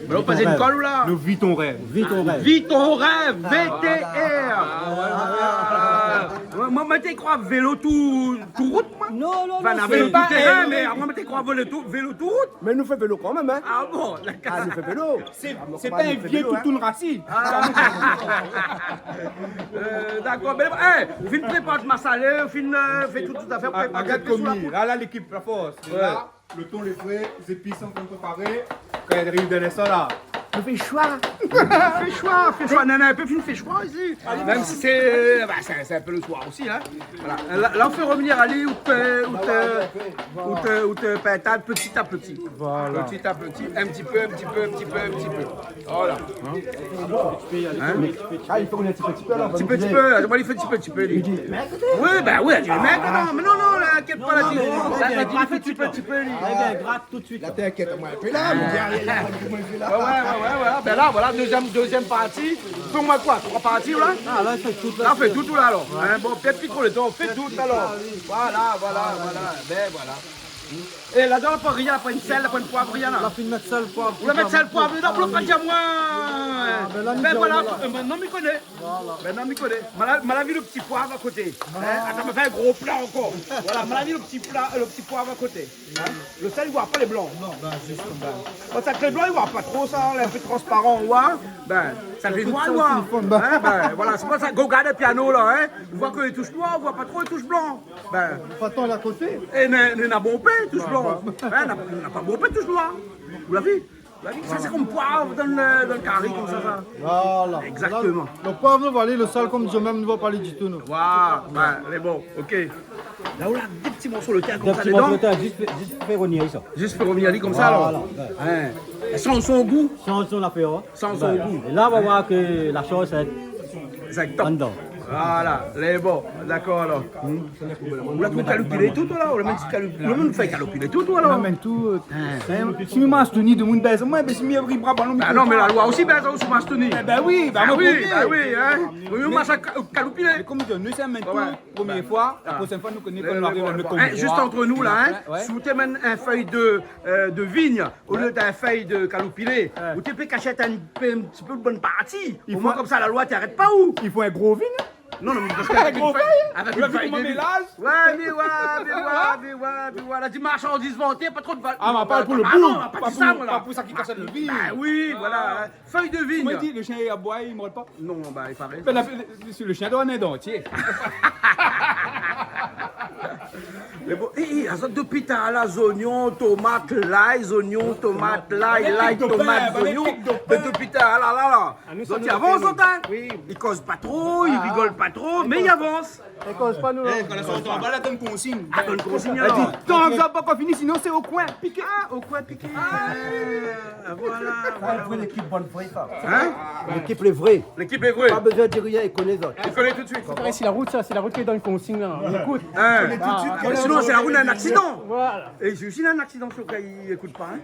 Mé ou la pa in kol ou la ? Nou vi ton rèv. Vi ton rèv. Vi ton rèv, V T R. Ah, voilà. Moin, moin té kroi vélo tou, tou rout, moin. Non, non, non, sé pa vélo tou térin, mé moin té kroi vélo tou, vélo tou rout. Mé nou fé vélo kan mèm, hein. Ah bon, dakor. Ah, nou fé vélo. Sé, sé pa in vié toutoun rasi. Ah. Euh, dakor. Mé, eh, ou fine prépar out masalé, ou fine, euh, fé tout, tout afèr, prépar tout. Gard koman la, la, lékip, la fors. Ouais. La, le ton lé pré, zépis lé antrin préparé. Kan i ariv dan linstan la, nou fé shoi. Fé shoi, fé shoi. Non, non, in pé fine fé shoi isi. Mèm si sé, bah, sé, sé in pé le soir osi, hein. Voilà. La, la, ou fé revenir ali, ou té, ou té, ou té, ou té pintad petit à petit. Voilà. Petit à petit, un petit peu, un petit peu, un petit peu, un petit peu. Voilà. Hein ? Ah, i fo in ti pé, ti pé, la. Ti pé, ti pé, la. Moin, li fé ti pé, ti pé, li. Oui, bah oui, li mèt, non, mé non, non, la, inkièt pa, la, li fé ti pé, ti pé, li. Grat tout suit. La, t'inquiète, moin, fé la, moin, di, ah, ah, ah, koman i fé la ? Ouais, ouais, ouais, ouais, ouais. Ben la, voilà, dézyèm, dézyèm parti. Fé omoin koi, troi parti, la ? Ah, la, fé tout, la. La, fé tout, la, alor. Ouais. Hein, bon, pétèt pi kolé, fé tout, alor. Ah, oui. Voilà, voilà, voilà. Ben, voilà. É ladan, la pa rien, la pa in sèl, la pa in poiv, rien, la. La fine mèt sèl, poiv, tout la. Ou la mèt sèl, poiv, non, ou la pa di amoin. Ah, ben la, mi koné. Ben, voilà. Euh, ben, non, mi koné. Voilà. Ben, non, mi koné. Moin la, moin la vi le ti poiv a koté. Voilà. Hein ? Atann, ma fé in gro plan ankor. Voilà, moin la vi le ti pla-, le ti poiv a koté. Hein ? Le sèl, i voi pa lé blan. Non, ben, zistoman. Kan sa lé blan, i voi pa tro sa, lé in pé transparan, ou voi. Ben, sa fé noir, ou voi. Tout sa, sé fon, ben. Hein, ben, voilà, sé pou sa, kan ou gard le piano, la, hein, ou voi ke i toush noir, ou voi pa tro, i toush blan. Ben. Paton la koté. É na, na bonpé i toush blan. Ben, ben. Hein, na, na pa bonpé i toush noir. Ou la vi ? Ou la vi ? Sa, sé konm poiv dan le, dan le kari, konmsa, sa. Voilà. Exactement. La, le poiv, nou va alé, le sèl, konm di mèm, nou va pa alé ditou, nou. Voilà. Ben, lé bon, ok. La, ou la, dé ti morso le tin konmsa dedan. Dé ti morso le tin, zis, zis fé revenir sa. Zis fé revenir ali konmsa, alor. Voilà. Hein. É san, san gou. San, san la fé, hein. San, san gou. É la, ou va voir ke la shoz, sa va èt andan. Voilà, lé bon, dakor, alor. Hmm. Ou la tout kaloupilé tout, la, ou la mèm tout kaloupilé. Ou la mèm fé kaloupilé tout, alor. Ou la mèm tout, euh, hein. Si mi mastouni, demoun bèz amoin, ben, si mi ri bra balon, mi... Ah non, mé la loi osi bèz aou si ou mastouni. Eh ben oui, ben, ah oui, ben oui, hein. Oui, mi mas kaloupilé. Mé konm di, nou, sé mèm tout. Ouais. Promié foi, la proshèn foi, nou koné, kan nou ariv dan le konvoi. Eh, zis ant nou, la, hein, si ou té amenn in fèy de, euh, de vign olié d'in fèy de kaloupilé, ou té pé kashèt in pé, in ti pé de bann parti. Omoin, konmsa, la loi té arèt pa ou. I fo in gro vign. Non, non, mé parske avèk in gro fèy, avèk in fèy de vign. Ouais, mé ouais, mé ouais, mé ouais, mé ouais. La di marsandiz vanté, pa tro de val-, ah, mé pa pou le boug, non, pa pou sa, moin, la. Pa pou sa ki kashèt le vign. Ben oui, voilà, hein. Fèy de vign. Koman i di, le shien i aboi, i mord pa. Non, ben, i paré. Ben, la, le, le, le shien i doi inn dantié. Mé bon, é, é, azot dopi talèr la, zoignon, tomat, lay, zoignon, tomat, lay, lay, tomat, zoignon. Mé dopi talèr la, la, la. Zot i avans, zot, hein ? Oui. I koz pa tro, i rigol pa tro, mé i avans. I koz pa, nou, la. Eh, kan la sort anba, la donn konsign. Ah, donn konsign, alor. Èl i di, tan ke zot la pankor fini, sinon sé o koin, piké. Ah, o koin, piké. Ah, voilà, voilà. Sa, sé lékip bann vré, sa. Hein ? Lékip lé vré. Lékip lé vré. Pa bezoin dir rien, i koné zot. I koné tout suit. Sé parèy, si la rout, sa, si la rout i donn konsign, la, i ékout. Hein. I koné tout suit. Ah, sinon, sé la rout, na in aksidan. Voilà. É si, si na in aksidan, sé o ka i ékout pa, hein.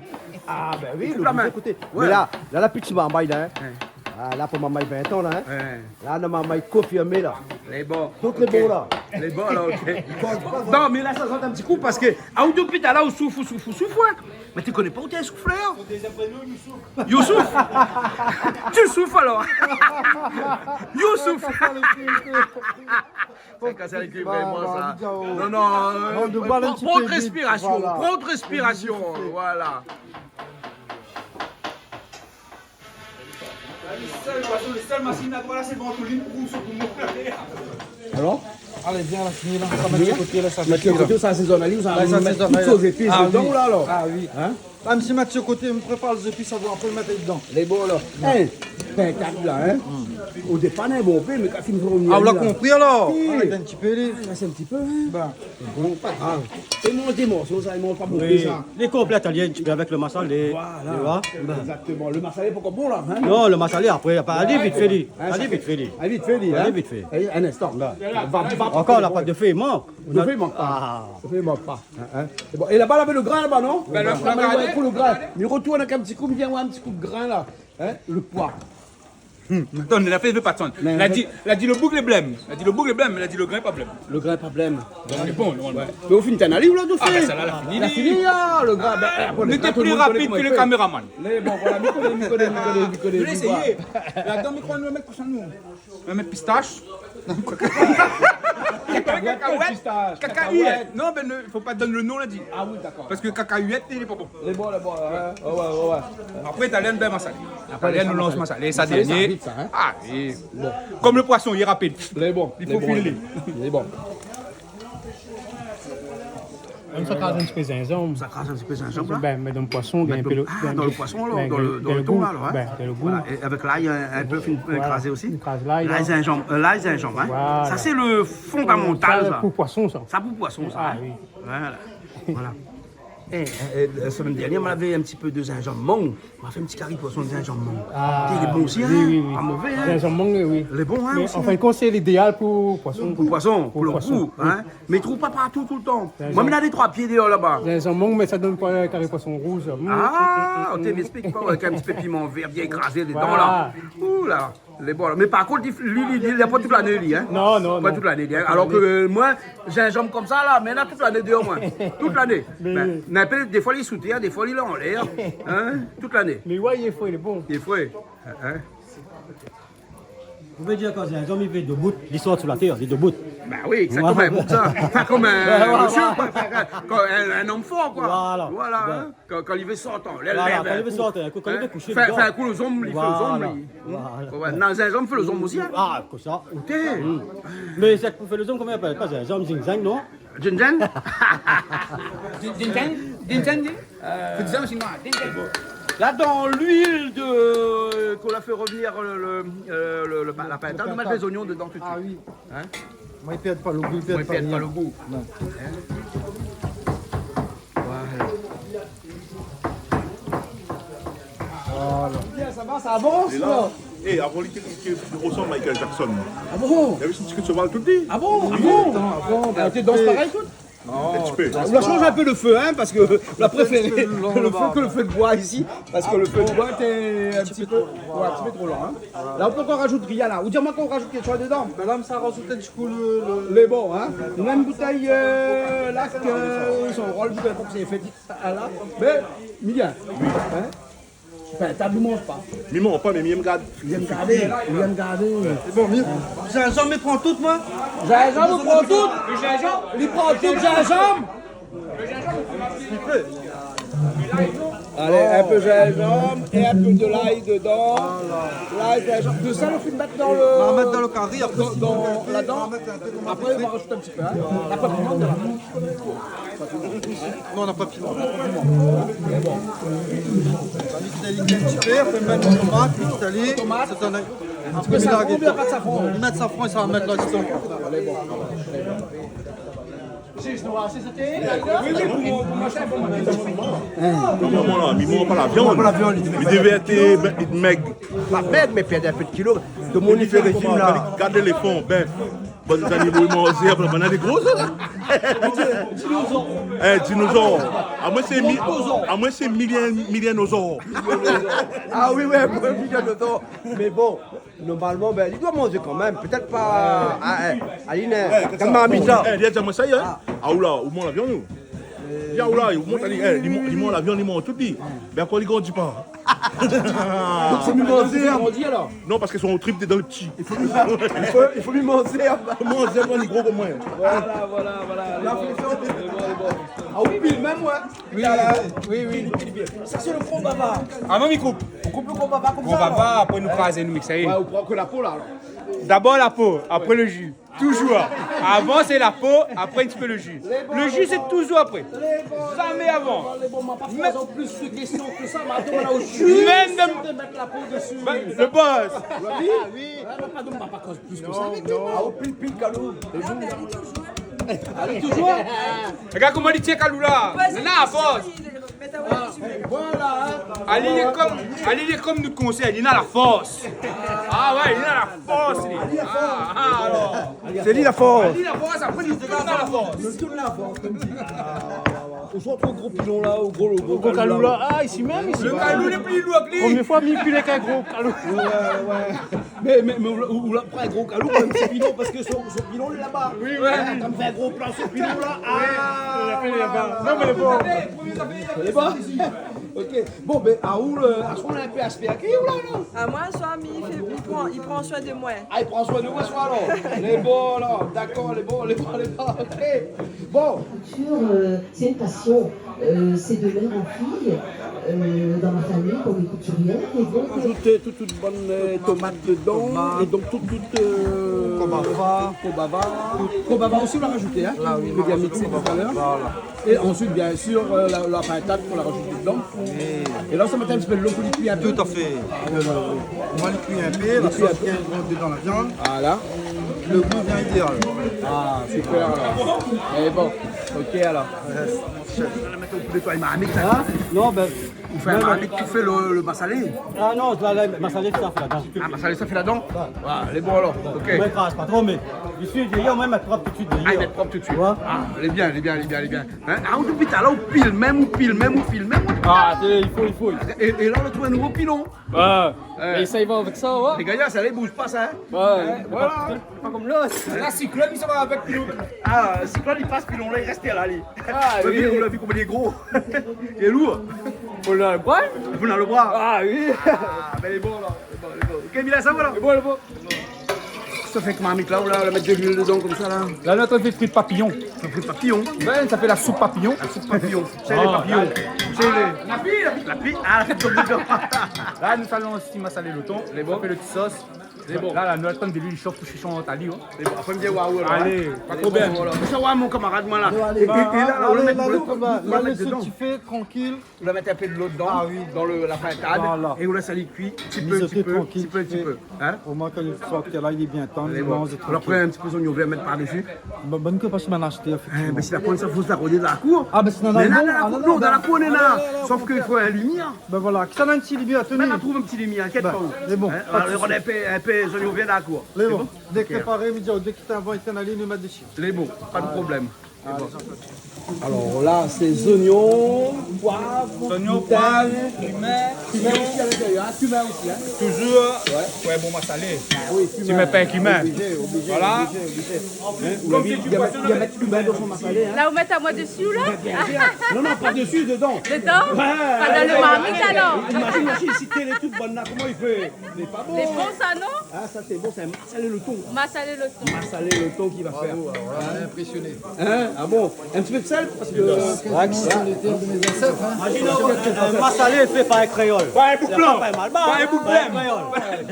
Ah, ben oui, i ékout pa, mé ékout. Ouais. Mé la, la, la, piti marmay, la, hein. Ouais. Ah, la, pou marmay vin an, la, hein. Ouais. La, nou marmay konfirmé, la. Lé bon. Tout lé bon, la. Lé bon, la, ok. Non, mé la, sa sort in ti kou parske, ah, ou dopi talèr la, ou souf, ou souf, ou souf, ouais. Mé ou koné pa ou té souflèr. Youssouf. Tu souffles alors. Youssouf. Sa i kas lékip, vréman, sa. Non, non, euh, pran out réspirasion, pran out réspirasion, voilà. Le sèl, le sèl mashine a droit la, sé Ventoline pou sou poumon. Alor ? Alé, vien la, fini la. Sa mèt su koté la, sa. Mèt su koté, sa asézone ali, ou sa mèt tout zépis dedan, la, alor ? Ah oui. Hein ? La, mi mèt su koté, mi prépar zépis, sa va, apré mèt dedan. Lé bon, la. Hein ? Bin, gard la, hein ? O dépar, non, bon, mé kan fine fé revnir ali la. Ah, ou la konpri alor ? Oui. Ah, la fé in ti pé, li. Ah, la fé in ti pé, hein. Bon. Bon, pa grav. É manz dé morso, sa, i manz pa bonpé, sa. Oui. Lé konplèt, ali, in ti pé avèk lo masalé. Voilà. Tu vois ? Exactement. Lo masalé pankor bon, la, hein ? Non, lo masalé, apré, apré, ali vit fé, li. Hein, ali vit fé, li. Ali vit fé, li, hein ? Ali vit fé. Allez, un instant. Là. Va, va, ankor, la pat de fé, mank. De fé, mank pa. Ah. De fé, mank pa. Hein, hein. Sé bon. É laba, la, lo grin laba, non ? Ben, lo grin, pou lo grin. Mé retourn in ti kou, vien oir in ti kou de grin la. Hein ? Lo poi. Hmm. Atann, la fé, i vé pa atann. La di, la di lo boug lé blèm. La di lo boug lé blèm, la di lo grin pa blèm. Lo grin pa blèm. Lé bon, normalman. Ouais. Mé ou fine tinn ali, ou la, de fé ? Ah, ben, sa la, la fini. La fini, ah, lo grin, ben, eh, bon, lé grin, tout lo moun i koné koman i fé. Lé pli rapid ke lo kaméraman. Lé bon, voilà, mi koné, mi koné, mi koné, mi koné. Nou la éséyé. Ladan, mi kroi nou la mèt pou sa, nou. Mèm pistash. Kakaouèt, pistash, kakaouèt. Kakaouèt. Non, ben, ne, fo pa donn lo non, la di. Ah oui, dakor. Parske kakaouèt, lé pa bon. Lé bon, lé bon, ouais, ouais, ouais, ouais. Apré, talèr, ben, masalé. Apré, talèr, nou lans masalé. Sa, masalé, sa dernié. Vit, sa, hein. Ah, lé bon. Kom lo poison, lé rapid. Lé bon, lé bon. I fo filé. Lé bon. Mèm sa kraz in ti pé zinzanm. Sa kraz in ti pé zinzanm, la. Ben, mé dan poison, ah, dan lo, dan lo poison, alor, ben, dan lo, dan lo ton, la, alor, hein. Ben, dan lo gou. Voilà. É avèk lay, in, in pé fine, voilà, krazé osi. Fine kraz lay, la. Lay, zinzanm, euh, lay, zinzanm, hein. Voilà. Sa, sé lo fondamantal, sa. Sa, pou poison, sa. Sa, pou poison, sa, hein. Ah, oui. Voilà. Voilà. Eh, eh, eh, la semèn dernièr, moin lavé in ti pé de zinzanm mang. Moin la fé in ti kari poison zinzanm mang. Ah, lé bon osi, oui, hein. Oui, oui. Pa mové, hein. Zinzanm mang, oui. Lé bon, hein, osi, hein. Mé an fin de kont, sé lidéal pou poison. Pou poison, pou lo gou, hein. Pou poison, oui. Mé i trouv pa partou toultan. Zinzanm. Moin, mi na dé troi pié déor laba. Zinzanm mang, mé sa i donn pou, euh, kari poison rouz. Mm, mm, mm, mm. Ah, té, mi ésplik pa, ouais, avèk in ti pé piman vèr bien ékrazé dedan, la. Voilà. Ouh la. Lé bon. Mé par kont, li, li, li, li, li lé pa tout lané, li, hein. Non, non, non. Pa tout lané, li, hein. Tout lané. Alor ke, euh, moin, zinzanm konmsa, la, mé la, tout lané déor moin. Tout lané. Mé ben, mé apré, défoi, li lé sou tèr, défoi, li lé anlèr. Hein ? Tout lané. Mé ouais, li lé fré, li lé bon. Li lé fré. Hein, hein. Ou vé dir, kan zinzanm i vé dobout, li sort sou la tèr, li dobout. Ben oui, sé kom in boug, sa. Anfin, kom in mésyé, koi. Anfin, kom in, in om for, koi. Voilà. Voilà, hein. Kan, kan li vé sort anlèr, voilà, lèv in kou. Kan li vé sort, in kou, kan li vé koushé, li dor. Fé, fé in kou lo zonm, li fé lo zonm, li. Voilà, voilà. Ouais, ouais. Non, zinzanm i fé lo zonm osi, hein. Ah, konmsa. OK. Mm. Mé sak pou fé lo zonm, koman i apèl ? Pa zinzanm, zinzang, non ? Zinzang ? Zin-, zinzang ? Zinzang, di ? Euh, fé zinzanm, sinon, zinzang. La, dan luil de, k'ou la fé revnir lo, lo, euh, lo, lo, la pintad, nou mèt lé zonyon dedan tout de suit. Ah oui. Hein ? Moin, i pèrd pa lo gou, i pèrd pa lo gou. Non. Hein ? Voilà. Voilà. Bien, sa va, sa avans, la. É, avan li té, li té rosanm Michael Jackson. Ah bon ? Li lavé son ti kou de shoval tout li. Ah bon ? Oui. Ah bon ? Ah bon ? Ben, té dans parèy, tout. Non, in ti pé. Ou la shanj in pé lo fé, hein, parske la préféré lo fé ke lo fé de boi isi, parske lo fé de boi té in ti pé, ouais, in ti pé tro lent, hein. La, ou pé ankor razout rien, la. Ou di amoin kan ou razout kékshoz dedan. Madam, sa razout in ti kou lo, lo... Lé bon, hein. Nou néna in boutèy, euh, la, ke son rol, boutèy, pou sé fé, ah, la. Mé, Miguel, hein ? Anfin, ta, li manz pa. Mi manz pa, mé mi èm gard. Li èm gardé, li èm gardé. Sé bon, mi, zinzanm, mi pran tout, moin. Zinzanm, li pran tout. Li pran tout, zinzanm. Alé, in pé zinzanm é in pé de lay dedan. Lay, zinzanm. De sa, nou fine mèt dan lo... Nou va mèt dan lo kari, apré, dan, si nou vé, ladan. Nou va mèt in pé tomat. Apré, nou va razout in ti pé, hein. La pa piman, la. Non, na pa piman. Sa mix ali in ti pé, apré mèt tomat, mix ali. Tomat. Sa donn in ti pé safran, oubien pa de safran ? Li mèt safran, sa va mèt la, sé bon. Alé, bon. Zis, nou va asé soté. Oui, oui, pou, pou manzé, pou manzé. Non, non, non, mi manz pa la viann. Pa la viann, li di. Mi devé èt, euh, mèg. Pa mèg, mé pèrd in pé de kilo. Tout lo moun i fé rézim, la. Gard léléfan, ben. Bann zanimo i manz zèrb, la, bann lé gro, sa, la. Dinozor. Eh, dinozor. Amoin sé mi-, amoin sé milien-, milienozor. Ah oui, ouais, moin, milienozor. Mé bon, normalman, ben, li doi manzé kanmèm. Pétèt pa, ah, eh, Aline, eh, kan marmit la. Eh, li la di amoin sa, hein. Ah, ou la, ou manz la viann, ou ? Bien, ou la, ou mont ali, eh, li man-, li manz la viann, li manz tout, li. Mé akoz li grandi pa ? Donk, sé mié manzé, hein. Non, parske son trip té dan lo pti. I fo, i fo, i fo mié manzé, hein. Manzé, moin, li gro kom moin. Voilà, voilà, voilà. La, fo fé. Lé bon, lé bon. Ah oui, Bill, mèm, ouais. Oui, oui, oui. Sa, sé lo gro baba. Ah non, mi koup. Ou koup lo gro baba konmsa, alor. Gro baba, apré nou kraz, nou mix, sa y est. Ouais, ou pran ke la po, la, alor. Dabor la po, apré lo ji. Toujours. Avan sé la po, apré in ti pé le ji. Le ji sé touzour apré. Zamé avan. Lé bon, ma pa poz plis de késtion ke sa, ma domann aou jis de mèt la po dési. Mé, le boss. Ou la vi ? Ah oui. Ah, ma pa, ma pa koz plis ke sa. Non, non. Ah, ou pil, pil Kalou. Lé bon. Alé, touzour. Regard koman li tien Kalou la. Néna la fors. Ah, voilà, hein. Ali lé konm, Ali lé konm nout konsèy, li néna la fors. Ah ouais, li néna la fors, li. Ah, ah, alor. Sé li la fors. Ali la fors, apré li néna la fors. Ou sort lo gro pilon la, lo gro, lo gro Kalou la. Ah, isi mèm, isi. Le Kalou lé pli lour ke li. Promié foi mi pil èk in gro Kalou. Ouais, ouais. Mé, mé, mé ou la, ou la pran in gro Kalou pou in ti pilon, parske son, son pilon lé laba. Oui, oui. Atann, fé in gro plan su pilon la. Oui. Ah, voilà. Non, mé bon. Lé bon. Ok. Bon, bin, aou, le, aswar, ou lé in pé aspé aki, ou la, non ? Ah, moin, aswar, mi fé, li pran, li pran soin de moin. Ah, li pran soin de ou aswar, alor. Lé bon, alor. Dakor, lé bon, lé bon, lé bon. Ok. Bon. Sur, euh, c'est une passion. Euh, c'est de mère en fille, euh, dans ma famille, comme les couturières, et donc, euh, rajout tout, tout bann, euh, tomat dedan, é donk tout, tout, euh, konbava. Konbava. Konbava osi, ou la rajouté, hein ? Ah oui, nou la bien mixé talèr. Voilà. É ansuit, biensir, euh, la, la patat k'ou la rajouté dedan. Oui. É la, sa mèt in ti pé dolo pou li kui in pé. Tout à fait. Voilà. Moin, li kui in pé, la sos i rant dedan la viann. Voilà. Le gou lé idéal. Ah, super, alor. É bon, ok, alor. Ou la mèt out poulé, toi, é marmit, la. Hein ? Non, bin, ou fé in marmit, ou fé le, le masalé. Ah non, la, la, masalé, sa fé ladan. Ah, masalé, sa fé ladan ? Ouais. Ouais, lé bon, alor. Ok. Moin, mi kraz pa tro, mé isi, moin, mi mèt prop tout suit. Ah, i mèt prop tout suit. Ouais. Ah, lé bien, lé bien, lé bien, lé bien. Hein ? Ah, ou, dopi talèr, ou pil mèm, ou pil mèm, ou pil mèm. Ah, sé, i fo, i fo. É, é la, ou la trouv in nouvo pilon. Ouais. Ouais. É sa i va avèk sa, ouais. Lé gayar, sa, i bouz pa, sa, hein ? Ouais. Hein, voilà. Pa, pa konm lot. La, Siklone, li sava avèk pilon. Ah, Siklone, li pas pilon la, li rès la, li. Ah, oui. Ou la vi, ou la vi koman li lé gro. Li lé lour. Ou la le bra ? Ou la le bra. Ah, oui. Ah, bin, lé bon, la. Lé bon, lé bon. Ok, Mila, sa va, la ? Lé bon, lé bon. Sa fé koman, marmit la, ou la, ou la mèt de luil dedan, konmsa, la ? La, nou la fé frit papiyon. Frit papiyon ? Ouais, sa fé la soup papiyon. La soup papiyon. Sé lé papiyon. Ah, la, la pi, la pi, la pi, ah, la pi dedan. La, nou sa lans ti masalé lo ton. Lé bon. Sa fé lo ti sos. Lé bon. La, la, nou atann de luil i shof pou shant ali, hein. Lé bon. Apré, mi di, waouh, alor, hein. Alé, pa de problèm. Lé bon, voilà. Sa va, mon kamarad, moin, la. Alé, alé. É, é, é la, la, ou la mèt, la, ou la, la, ou la mèt dedan. Ou la mèt in pé dolo dedan, ah oui, dan le, la pintad, voilà, é ou lès ali kui, ti pé, ti pé, ti pé, ti pé. Hein ? Omoin, kan li sort la, li lé bien tann, li manz trankil. Apré, in ti pé zoniyon vèr, mèt par dési. Bon, bon, ke pa si mal ashté, éfèktivman. Hein, mé si la pran sa, fo sa rodé dan la kour. Ah, bin, si dan la kour, non, dan la kour, néna. Sof ke i fo in limièr. Bin voilà, ki sa néna in ti limièr, teni. Bin, nou trouv in ti limièr, inkièt pa ou. Lé bon. Hein, pa de sousi. Rodé in pé, in pé zoniyon vèr dan la kour. Lé bon. Lé bon. Ok. Dèk lé paré, mi di, dèk li anvoy, li lé dési. Lé bon, pa de problèm. Alor la, sé zoniyon, poiv, zoniyon, tin, poiv, kimin, kimin osi a l'intérieur, hein, kimin osi, hein. Touzour, ouais, pou in bon masalé. Ah oui, kimin. Si mi mèt pa kimin. Oblijé, oblijé, voilà, oblijé, oblijé. Hein, ou la vi, li la mèt, li la mèt kimin dan son masalé, hein. La, ou mèt amoin dési, la ? Bin, biensir. Non, non, pa dési, dedan. Dedan ? Ouais, pa dan le marmit, alor. Imazine, imazine, si té lé tout bann la, koman i fé ? Lé pa bon. Lé bon, sa, non ? Ah, sa, sé bon, sé in masalé lo ton. Masalé lo ton. Masalé lo ton ki va fé. Bravo, alor la, on est impressionné. Hein ? Ah bon ? In ti pé de sèl, parske, euh, ouais, c'est l'héritage de mes ancêtres, hein. Imazine, in masalé fé par in kréol. Pa in boug blan. Sé pa in malbar, hein. Pa in boug blan. Par in kréol.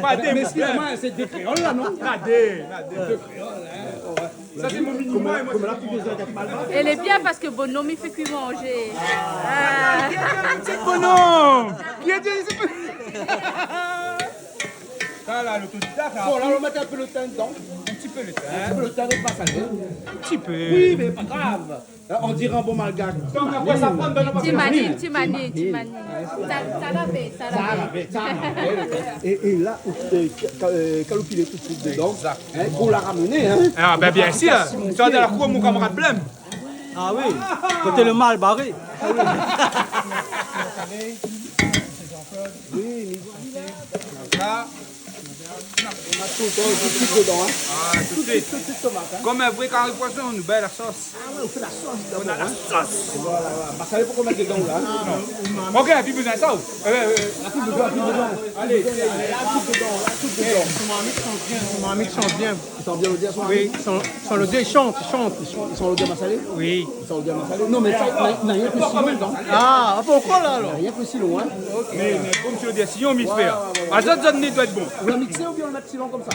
Pa dé boug blan. Mé, mé éskiz amoin, sé dé kréol la, non ? Ah, dé, ah, dé, dé kréol, hein. Ouais. Sa, sé mon minimum, moin. Koman la, tout lé zot lé malbar. Lé bien parske bonom i fé kui manzé. Ah. Sé bonom. Li la di, sé pa Sa la, lotodidak, la. Bon, la, nou mèt in pé lo tin dedan. In ti pé lo tin. In ti pé lo tin, nou pas sa. In ti pé. Oui, mé pa grav. Hein, on diré in bon malgash. Donk, apré sa, pran, donn amoin. Ti mani, ti mani, ti mani. Sa, sa la fé, sa la fé. Sa la fé, sa la fé. É, é la, ou, euh, ka-, ka-, euh, kaloupilé tout suit dedan. Exact. Hein, pou la ramèn, hein. Ah, bin, biensir. Sa, dan la kour, mon kamarad Blèm. Ah oui, koté le mal baré. Oui, mé voilà. Sa. Nou mèt tout, tout, tout dedan, hein. Ah, tout suit. Tout, tout, tout tomat, hein. Konm in vré kari poison, nou bay la sos. Ah ouais, ou fé la sos dabor, hein. Nou fé la sos. Voilà, voilà. Parske sa, i fo ou mèt dedan, la, hein. Non. Ok, pi bezoin sa, ou. Euh, euh, la, pi bezoin, pi bezoin. Alé, alé, la, tout dedan, la, tout dedan. Eh, son marmit i shant bien, son marmit i shant bien. I shant bien lodèr, son marmit ? Oui, son, son lodèr i shant, i shant. I shant, i shant lodèr masalé ? Oui. I shant lodèr masalé. Non, mé sa, na, na rienk silon dedan. Ah, ah, poukoué la, alor ? Na rienk silon, hein. Ok. Mé, mé konm si lodèr silon, mi fé. Ouais, ouais, ouais, ouais. Azot, zot i doi èt bon. Ou la mixé oubien ou la mèt silon konmsa ?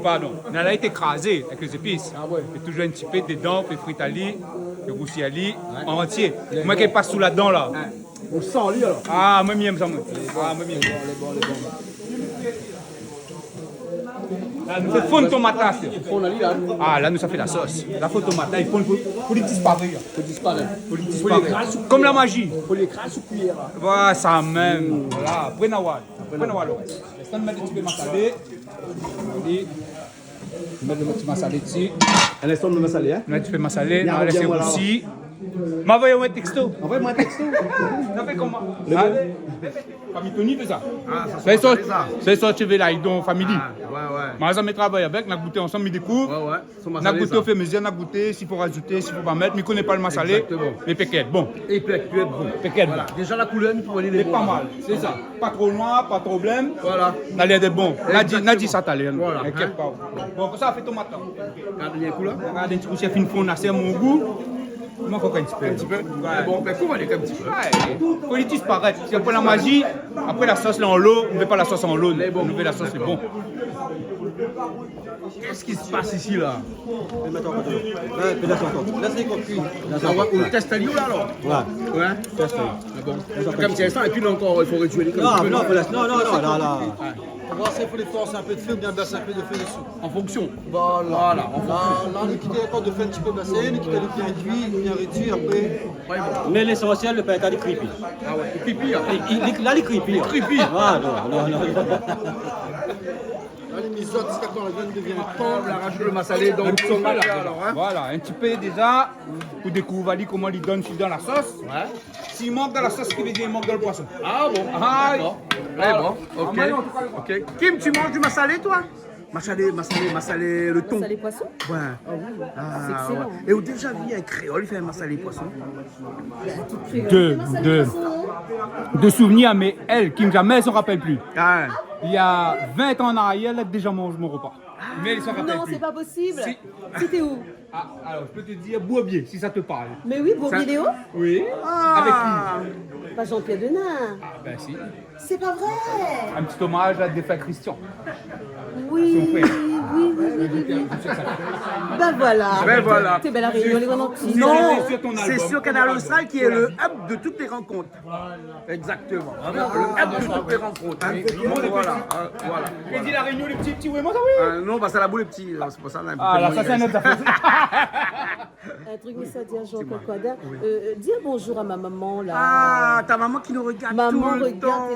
Pardon. Néna la, li té krazé avèk lé zépis. Ah ouais. É toujour in ti pé dedan, fé frit ali, fé rousi ali, an antié. Moin ki pas sou la dan la. Hein. Ou san li alor. Ah, moin mi yèm sa, moin. Ah, moin mi yèm. Lé bon, lé bon, lé bon. La, nou fé fonn tomat la, sé. Fonn ali la. Ah, la, nou sa fé la sos. La, fo tomat la, li fonn pou, pou li disparèt, la. Fo disparèt. Fo li disparèt. Fo li kraz sou kuiyèr. Konm la maji. Fo li kraz sou kuiyèr, la. Voilà, sa mèm. Voilà, apré na oir. Apré na oir lo rès. Lès amoin mèt in ti pé masalé. Alé. Mèt lo ti masalé dsi. In instan, lo masalé, hein. Mèt in ti pé masalé, bien, na lès bien, voilà. Rousi. Ma voy amoin in texto. Anvoy amoin in texto. Sa fé koman ? Lé bon. Alé. Fami Tony fé sa. Ah, sa, sé sa, sé sa, sé sa, ti vé la, i don Family. Ah, ouais, ouais. Ma zamé travay avèk, na gouté ansanm, mi dékouv. Ouais, ouais. Na gouté o fur é a mezir, na gouté, si fo razouté, si fo pa mèt, mi koné pa lo masalé. Exactement. Mé pékèt, bon. É pékèt, bon. Pékèt, bon. Voilà. Déja, la koulèr, nou trouv ali lé bon. Lé pa mal, sé sa. Pa tro noir, pa tro blan. Voilà. Na lèr d'èt bon. Na di, na di sa talèr, non. Exactement. Voilà, inkièt pa. Bon, apré sa, fé tomat la. Gard bien kou la. Gard in ti kou, shèf, fine fonn asé a mon gou. Mank ankor in ti pé. In ti pé ? Ouais. Bon, bin, kouv ali in ti pé. Ouais. Fo li disparèt. Si apré la maji, apré la sos lé an lo, nou vé pa la sos an lo. Lé bon. Nou vé la sos, lé bon. D'accord. Qu'est-ce qui se passe ici, là ? Mèt ankor. Ouais, pétèt ankor. Lès ali kui. Ah ouais, ou tèst ali la, alor ? Ouais. Ouais. Tèst ali. Ah bon. Lès ali kui. Konm sé sa, épi la ankor, i fo rédui ali in ti pé, non ? Non, non, non, la, la. Ouais. On va essayer pour les forces un peu de feu, bien baisser un peu de feu dessus. En fonction. Voilà. Voilà, en fonction. La, la, nou kit ankor de fé in ti pé blasé, nou kit ali bien rédui, bien rédui, apré. Ouais, bon. Mé lésansièl, lo pin ali i kui pi. Ah ouais, i kui pi, hein. Li, li, li, la, li kui pi, hein. Li kui pi. Ah, non, non, non, non. La, li mizot ziska kan la viann i devien tann. Ou la rajout lo masalé dan lo tomat la, alor, hein. Voilà, in ti pé déja, pou dékouv ali koman li donn si dan la sos. Ouais. Si i mank dan la sos, sa i vé dir i mank dan lo poison. Ah bon ? Ah, d'accord. Voilà. Ouais, bon, ok. Ah, moin, an tou ka, mi kroi. Ok. Kim, tu manges du massalé, toi ? Massalé, massalé, massalé, le thon. Massalé poisson ? Ouais. Ah oui. Ah, c'est excellent. Ouais. É ou la déja vi in kréol fé in massalé poison ? Bah, tout kréol fait massalé poisson, hein. De, de, de souvenirs, mais elle, Kim, jamais elle s'en rappelle plus. Ah. Il y a vingt ans en arrière, elle a déjà mangé mon repas. Mais elle s'en rappelle plus. Non, c'est pas possible. Si. C'était où ? Ah, alors, je peux te dire Bourbier, si ça te parle. Mais oui, Bourbier Léo. Oui. Ah. Avec qui ? Pas Jean-Pierre Denain. Ah, ben si. C'est pas vrai. Un petit hommage à le défunt Christian. Oui, son frère. Oui, oui, oui, oui, oui. Ben voilà. Ben voilà. T'es belle à Réunion, les grands petits. Non, c'est sur Kanal Austral qui est le hub de toutes les rencontres. Voilà. Exactement. Le hub de toutes les rencontres. Hein ? Voilà, euh, voilà. Li di La Rényon, lé pti, pti, oui, moin sa, oui. Euh, non, bah, sé la boul lé pti, sé pou sa, la. Ah, la, sa, sé in ot zafèr. Un truc, mi sa di à Jean-Claude Coindin. Dis-moi. Oui. Euh, dis un bonjour à ma maman, là. Ah, ta maman qui nous regarde tout le temps,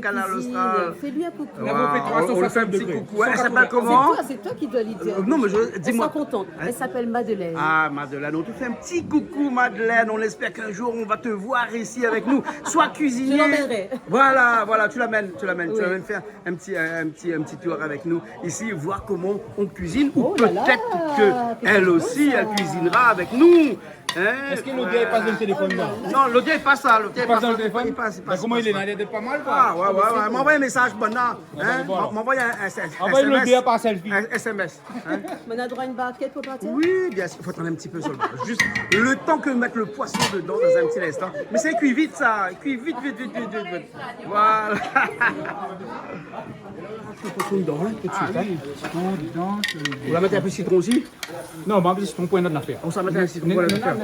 Kanal Austral. Maman regarde tes émissions de cuisine. Fais-lui un coucou. Waouh, on, on lui fait un petit coucou. Elle s'appelle comment ? C'est toi, c'est toi qui dois lui dire. Euh, non, mais je, dis-moi. Elle sera contente. Hein ? Elle s'appelle Madeleine. Ah, Madeleine, on te fait un petit coucou, Madeleine. On espère qu'un jour, on va te voir ici avec nous. Sois cuisinier. Je l'emmènerai. Voilà, voilà, tu l'amènes, tu l'amènes, tu l'amènes faire un petit, un, un petit, un petit tour avec nous ici, voir comment on cuisine, ou peut-être que elle aussi, elle cuisinera avec nous. Oh là là, qu'est-ce que ça sent, hein ? Hein ? Est-ce que l'odeur i pas dan lo téléfone, là ? Non, l'odeur i pas sa, l'odeur i pas sa. I pas dan lo téléfone ? I pas, i pas. Ben, koman i lé la, lé pa mal, koi. Ah, ouais, ouais, ouais. M'envoie un message, banna. Hein ? M'envoie un S M S. Envoy l'odeur par selfie. Un S M S. Hein ? Mé na droi in barkèt pou partir ? Oui, bien sûr. Faut attendre un petit peu seulement. Juste le temps que mettre le poisson dedans dans un petit instant. Mais ça, il cuit vite, ça. Il cuit vite, vite, vite, vite, vite, vite. Voilà. Le poisson dedans, hein, tout de suite, hein. Ah oui, le citron dedans, c'est... Ou la mèt in pé sitron osi ? Non, mé sitron pou in ot zafèr. Ou sa mèt in sitron pou in ot zafèr.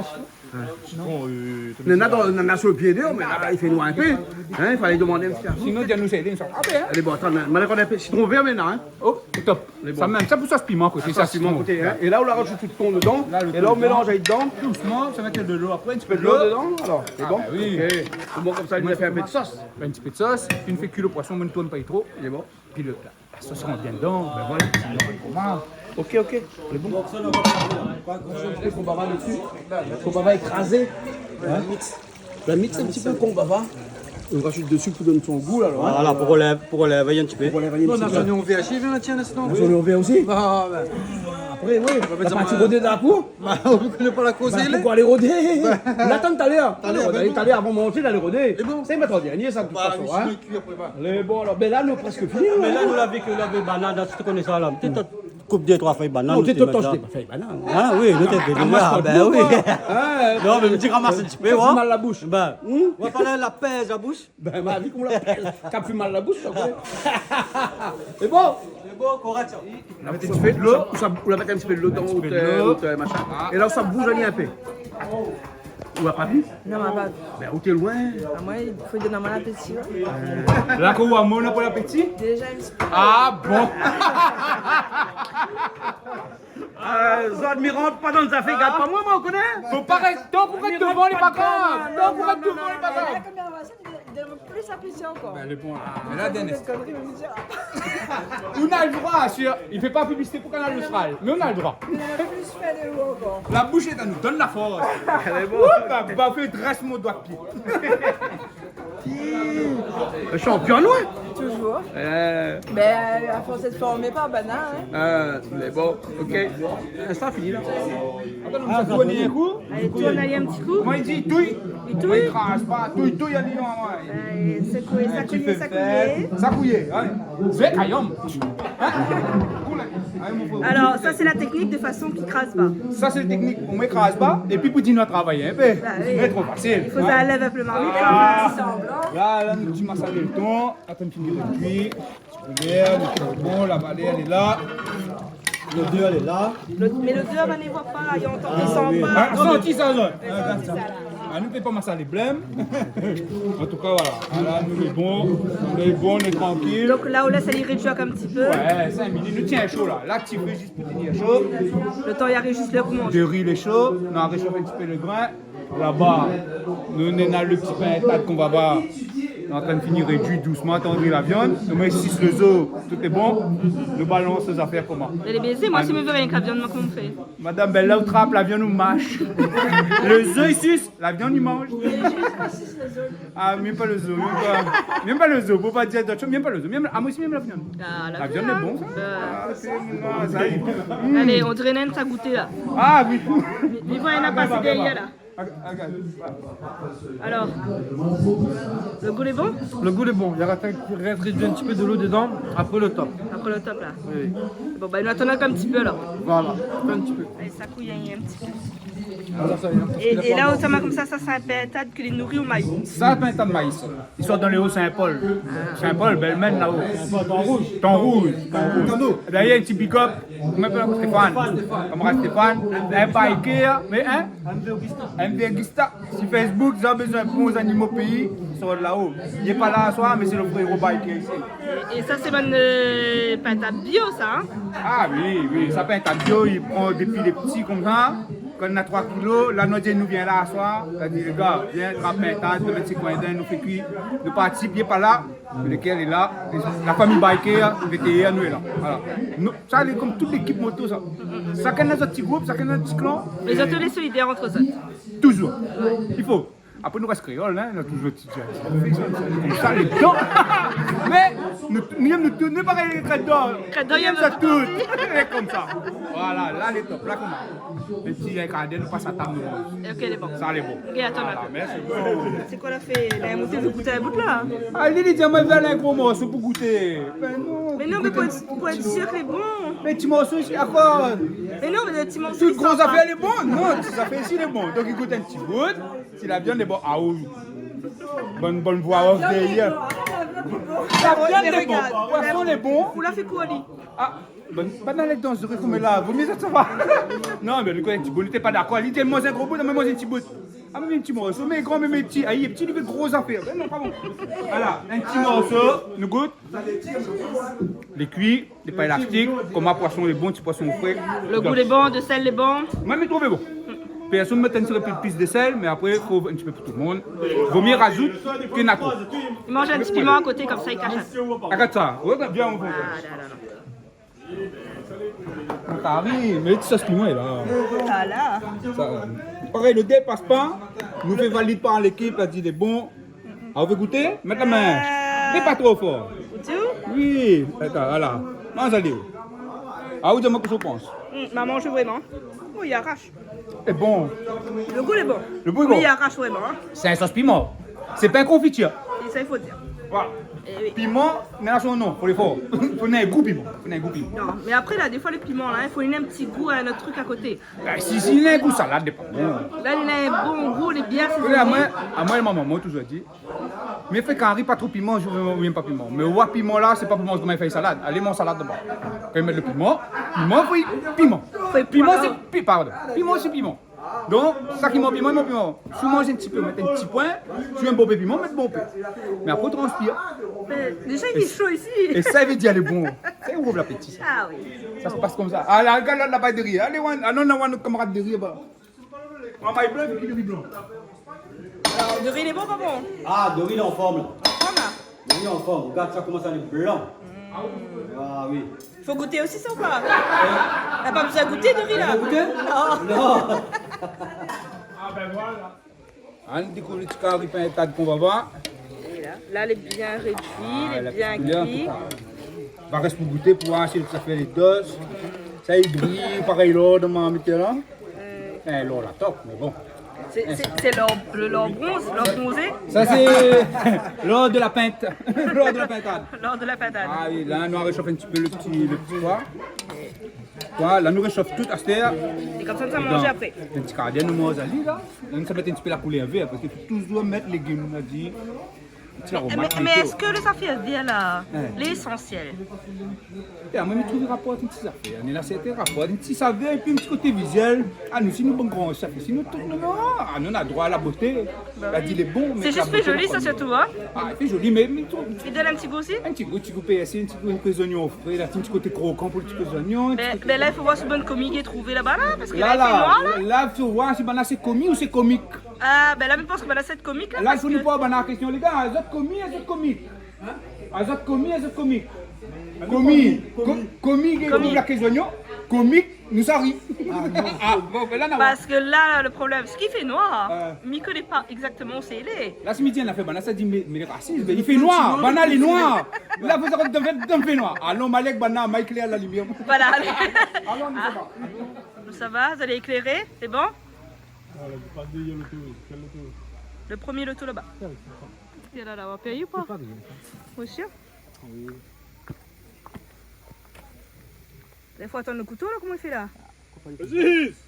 Néna, néna, néna sou lo pié déor, mé la, i fé noir in pé. Hein, i falé domann in ti pé avan. Sinon, di anou, sé, sa va bien, hein ? Alé, bon, atann, mi néna in pé sitron vèr, mé la, hein. Oh, top. Lé bon. Sa mèm, sa pou sos piman koté, sa, sos piman koté, hein. É la, ou la rajout tout lo ton dedan. La, lo ton dedan. É la, ou mélanz ali dedan. Dousman, sa va mèt de lo apré, in ti pé de lo. In pé de lo dedan, alor. Lé bon. Ah, ben oui. OK. Bon, konmsa, li va fé in pé de sos. In ti pé de sos, i fé kui lo poisson, mé tourn pa tro. Lé bon. Pi lo, la, la sos i rant bien dedan, ben voilà, sinon, koman ? OK, OK, lé bon. Fo pa mal dsi. Fo pa mal ékrazé. Hein ? La mix in ti pé konm bava. Nou rajout dsi pou donn son gou, la, alor, hein ? Voilà, pou rolèv, pou rolèv in ti pé. Pou rolèv in ti pé. Bon, nou na zoignon vèr osi, vien, tiens, lès anou. Zoignon vèr osi ? Ah, ben. Apré, oui, nou va parti rodé dan la kour. Bah, ou koné pa la koz, ben, poukoi alé rodé ? Ben. Nou atann talèr. Talèr, ben, talèr, avan manzé, nou alé rodé. Lé bon. Sé mèt an dernié, sa, de tout fason, hein. Bah, sinon, i kui apré, bah. Lé bon, alor, ben la, nou la prèsk fini, hein. Mé la, nou la vi ke lavé banane, la, si ou koné sa, la. Pétèt koup dé, troi fèy banane, non, ou té mèt la. Non, ou té tos dé fèy banane. Ah oui, nou té... Ah, moin, sé pa bon, koi. Ah, ben oui. Hein, euh, non, mé mi di, ramas in ti pé, sa fé mal la boush. Ben, hmm ? Ou va pa la pèz la boush. Ben, ma vi, koman la pèz, ka fé mal la boush, sa, koi. Lé bon. Ou la mèt in ti pé dolo. Ou sa, ou la mèt in ti pé dolo dan, ou té, ou té, machin. É la, ou sa bouz ali in pé. Ou la pa vi ? Non, ma pa vi. Bin, ou té loin. Ah, moin, i fo donn amoin lapéti, ouais. La, kan ou amoin, ou na pa lapéti ? Déza in ti pé. Ah bon ? Euh, zot i rant pa dan zafèr, gard pa moin, moin, ou koné ? Fo pa rès, tank ou rès dovan, lé pa grav. Tank ou rès dovan, lé pa grav. Donn plis apéti ankor. Bin, lé bon, la. Mé la, Denis, ou na le droi, si, i fé pa piblisité pou Kanal Austral, mé ou na le droi. Donn plis fé de ou ankor. La boush lé anou, donn la fors. Lé bon. Ou, ba, ba, fé drès mon doi de pié. Ti, le champion, ouais. Toujours. Euh. Bin, a fors d'èt formé par Bana, hein. Euh, mé bon, ok. Euh, sa fini la. Atann, sa tourn in kou. Alé, tourn ali in ti kou. Koman i di, touy ? I touy. Koman i kraz pa, touy, touy, ali, ouais, ouais. Alé, sekoué, sekoué, sekoué. Sekoué, ouais. Zé kayom. Hein ? Alor, sa sé la teknik de fason ki kraz pa. Sa sé la teknik, omoin i kraz pa, épi pou di nou travay in pé. Ba oui. Sé tro fasil. I fo sa lèv in pé le marmit, fé in ti sanblan. La, la, nou ti masalé le ton. Atann, fini kui. Super, nou lé bon, la valèr lé la. Lodèr lé la. Lo-, mé lodèr, ben, i voi pa, i antann, i san pa. Ah oui. Ah, santi sa, zot. Ah, nou fé pa masalé blèm. An tou ka, voilà. Voilà, nou lé bon. Nou lé bon, nou lé trankil. Donk la, ou lès ali rédui in ti pé. Ouais, sink minit. Nou tien sho la. La, ti fé zis pou tenir sho. Le tan i ariv zis lèr pou manzé. Dori lé sho. Nou la réshofé in ti pé le grin. Laba, nou néna le ti pintad k'ou va voir. Nou antrinn fini rédui dousman, tann la viann. Nou mèt sis le zo, tout lé bon. Nou balans lé zafèr koman. Lé bézé, moin, si mi vé rienk la viann, moin, koman mi fé ? Madam, ben la, ou trap la viann, ou mash. Le zo, i sis, la viann, i manz. Ah, mi èm pa le zo, mi èm pa, mi èm pa le zo, fo pa dir dot shoz, mi èm pa le zo, mi èm, ah, moin osi, mi èm la viann. Ah, la viann lé bon, sa. Ah, sé bon, sa. Alé, on diré néna sa gouté la. Ah, oui. Mi, mi voi, néna pasé dèrièr la. Alor, le gou lé bon ? Le gou lé bon. I rès, i rès rédui in ti pé de lo dedan. Apré le top. Apré le top la. Oui. Bon, ben, nou atann in ti pé alor. Voilà, in ti pé. Alé, sa kouy in ti pé. Voilà, sa, in ti pé. É, é la, otoman konmsa, sa sé in pintad ke lé nouri o mayi. Sa, pintad mayi, sa. I sort dan lé o Sin-Pol. Sin-Pol, Bèlmèn, la-o. Sin-Pol, Tan Rouz. Tan Rouz. Tan Rouz. Dayèr, in ti big up. Koman i apèl ankor, Stéphane. Kamarad Stéphane. In biker, mé, hein ? M V Augusta. M V Augusta. Si Facebook, zot la bezoin bon zanimo péi, sort la-o. Li lé pa la aswar, mé sé le fréro biker isi. É, é sa, sé bann, euh, pintad bio, sa, hein ? Ah oui, oui, sa pintad bio, i pran dépi lé pti konmsa. Kan néna troi kilo, la, nou di, nou vien la aswar, la di, lé gars, vien, trap pintad, nou mèt si koin dedan, nou fé kui, nou parti, pié pa la, mé le kèr lé la, la fami biker, V T R, nou lé la. Voilà. Nou, sa, lé konm tout lékip moto, sa. Shakinn néna son ti group, shakinn néna son ti klan. Mé zot lé solidèr ant zot. Touzour. I fo. Apré, nou rès kréol, hein, nou la touzour ti Sa lé bon. Mé nou, nou, nou tourn parèy Krèt d'Or. Krèt d'Or, i èm sa tout. Lé konmsa. Voilà, la lé top. La, koman ? Mé si in kar d'èr, nou pas a tab, nou manz. Ok, lé bon. Sa lé bon. Ok, atann. Voilà, mèrsi. Sé koi la fé la, in moté, i gout in bout la ? Ah, li, li di amoin, vé in gro morso pou gouté. Ben non. Mé non, mé pou èt, pou èt sir ke lé bon. Mé ti morso isi, ankor. Mé non, mé ti morso, tout gro zafèr lé bon. Non, ti zafèr isi lé bon. Donk, i gout in ti bout. Si la viann lé bon, ah oui. Bann, bann voi off dèrièr. La viann lé bon. Poison lé bon. Ou la fé koué ali ? Ah, bann, bann alé dan zori koman la. Vo mié sa, sa va. Non, mé le koté ti bout, li té pa dakor. Li té manz in gro bout, mé manz in ti bout. Ah, mé in ti morso, mé gran, mé, mé ti. Ah, li lé pti, li vé gro zafèr. Ben non, pa bon. Voilà, in ti morso, nou gout. Lé kui, lé pa élastik, koman poison lé bon, ti poison fré. Le gou lé bon, de sèl lé bon. Moin, mi trouv lé bon. Pèrsone i mèt in ti pé plis de sèl, mé apré, fo in ti pé pou tout le monde. Vo mié razout ke na tro. I manz in ti piman a koté, konmsa, i kash. Agard sa, ouais, bien, on voit. Ah, la, la, la. Kari, mé ti sos piman lé la. Voilà. Sa, parèy, le dé i pas pa, nou fé valid par lékip, la di lé bon. Ah, ou vé gouté ? Mèt la min. Mé pa tro for. Ou di ou ? Oui, atann, voilà. Manz ali. Ah, ou di amoin kosa ou pans. Hmm, ma manz vréman. Oui, i arash. Lé bon. Le gou lé bon. Le gou lé bon. Oui, i arash vréman, hein. Sé in sos piman. Sé pa in konfitir. É sa, i fo dir. Voilà. Eh oui. Piman, néna son non, fo lé for. Fo néna in gou piman. Fo néna in gou piman. Non, mé apré la, défoi, le piman la, i fo néna in ti gou a in ot truk a koté. Bin, si, si néna in gou salad, lé pa bon. La, néna in bon gou, lé bien asézoné. Oui, amoin, amoin, mon momon la touzour di, mi fé kari pa tro piman, mi yèm pa piman. Mé oua piman la, sé pa pou manzé, koman i fé salad. Alé, mon salad laba. Kan i mèt le piman, piman, fo piman. Fo piman, sé pi-, pardon. Piman, sé piman. Donk, sak i manz piman, i manz piman. Si ou manz in ti pé, mèt in ti poin. Si ou yèm bonpé piman, mèt bonpé. Mé apré, ou transpir. Mé déza, lé sho isi. É sa i vé dir lé bon. Sa i rouv lapéti, sa. Ah oui. Sa i pas konmsa. Ah, la, gard la, la, laba, dori. Alé, oua, ah non, non, oua, nout kamarad dori laba. Manmay blan, épi dori blan. Alor, dori lé bon, pa bon ? Ah, dori lé an form, la. An form, la ? Dori lé an form. Gard sa, koman sa lé blan. Mm. Ah oui. Fo gouté osi sa ou pa ? La pa bezoin gouté dori la. Fo gouté ? Non. Non. Ah bin voilà. Ann dékouv ti kari pintad k'ou va voir. É la, la lé bien rédui, lé bien kui. Va rès pou gouté pou voir si sa fé lé dos. Sa i briy parèy lor dan mon marmit la. Euh. Enfin, lor la top, mé bon. Sé, sé, sé lor, le lor bronz, lor bronzé. Sa sé lor de la pint-, lor de la pintad. Lor de la pintad. Ah oui, la nou va réshof in ti pé le ti, le ti poir. Voilà, la nou réshof tout astèr. É konmsa nou sa manzé apré. Dan in ti kardèr nou manz ali la. La nou sa mèt in ti pé la koulèr vèr, parske fo touzour mèt légim, nou la di. Mé, mé, mé èske le zafèr vèr la, lé ésansièl ? É amoin, mi trouv i raport in ti zafèr. Néna sèrtin rapor, in ti savèr, épi in ti koté vizièl. Ah, nou, si nou bon gran zafèr, si nou tout, nou, ah, nou, nou na droi a la boté. Ba oui. La di lé bon, mé sé zis la boté, fé zoli, sa, sirtou, in ? Ah, i fé zoli, mé, mé i done in ti gou osi ? In ti gou, ti gou pèrsé, in ti gou, in ti pé zoignon fré, la, in ti koté krokan pou le ti pé zoignon, in ti koté... Bin, bin la, i fo voir si bann komi lé trouvé laba la, parske la, la, i fé noir, la. La, fo voir si banna sé komi ou sé komik. Ah, bin la, mi pans ke banna sé komik, la, la, parske fo nou poz banna la késtion, lé gars, zot komi, zot komik. Azot komi, azot komik. Komi, komi, komi, komi. Komi. Komi, komi, komi, komi. Nou sa ri. Ah, non. Ah, bon, bin la, non. Parske la, le problèm, sak i fé noir, mi koné pa égzaktoman ousa i lé. La, si mi di in zafèr, banna sa di, mé, mé lé rasis, mé i fé noir, banna lé noir. La, fo sa, dan, dan fé noir. Alon, Malek, banna, Mike, lé a la limièr. Voilà. Alon, nou sa va. Nou sa va, zot lé ékléré, sé bon ? Ah, la, pa dèrièr loto, oui. Kèl loto ? Le promié loto laba. Kèl, sé sa. Té la, la, ou la pèy ou pa ? Sé pa bien, sa. Moin osi. Oui. I fo atann le kouto la, koman i fé la ? Rézis !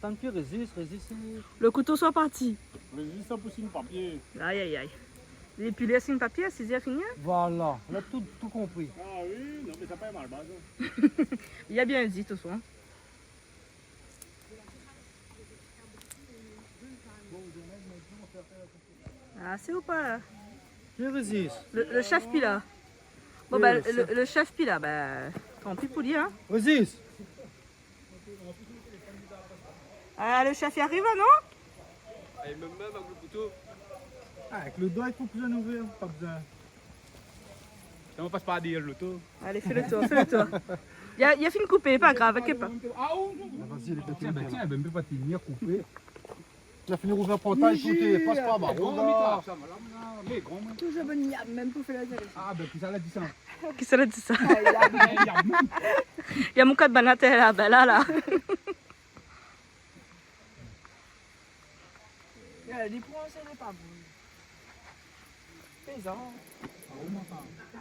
Tann pi Rézis, Rézis, sé... Le kouto soi parti. Rézis, sa pou sign papié. Ay, ay, ay. Épi lé sign papié, sizèr fini, in ? Voilà, la tout, tout konpri. Ah oui, non, mé sa pa mal, ba, sa. Li la bien di, tout sa. Asé ou pa la ? Ki Rézis ? Le, le shèf pi la. Bon, oui, bin, le, le shèf pi la, bin, tanpi pou li, in. Rézis ! Ah, le shèf i ariv la, non ? Ah, mèm, mèm avèk le kouto. Ah, avèk le doi, i fo pa bezoin ouvèr, pa bezoin. Sa, nou pas par dèrièr loto. Alé, fé le tour, fé le tour. Li la, li la fine koupé, pa grav, inkièt pa. Ah, ou, ou, ou. Ah, vas-y, lé pété. Tiens, bin, tiens, bin, mi pé pa tenir, koupé. La fine ouvèr portay, tout, pas par baro la. Touzour bann yam, mèm pou fé la zéré. Ah, bin, kisa la di sa ? Kisa la di sa ? Ah, yam. Yam. Yam, ou kat bann atèr la, bin la, la. Li pran, sé pa bon. Pézan.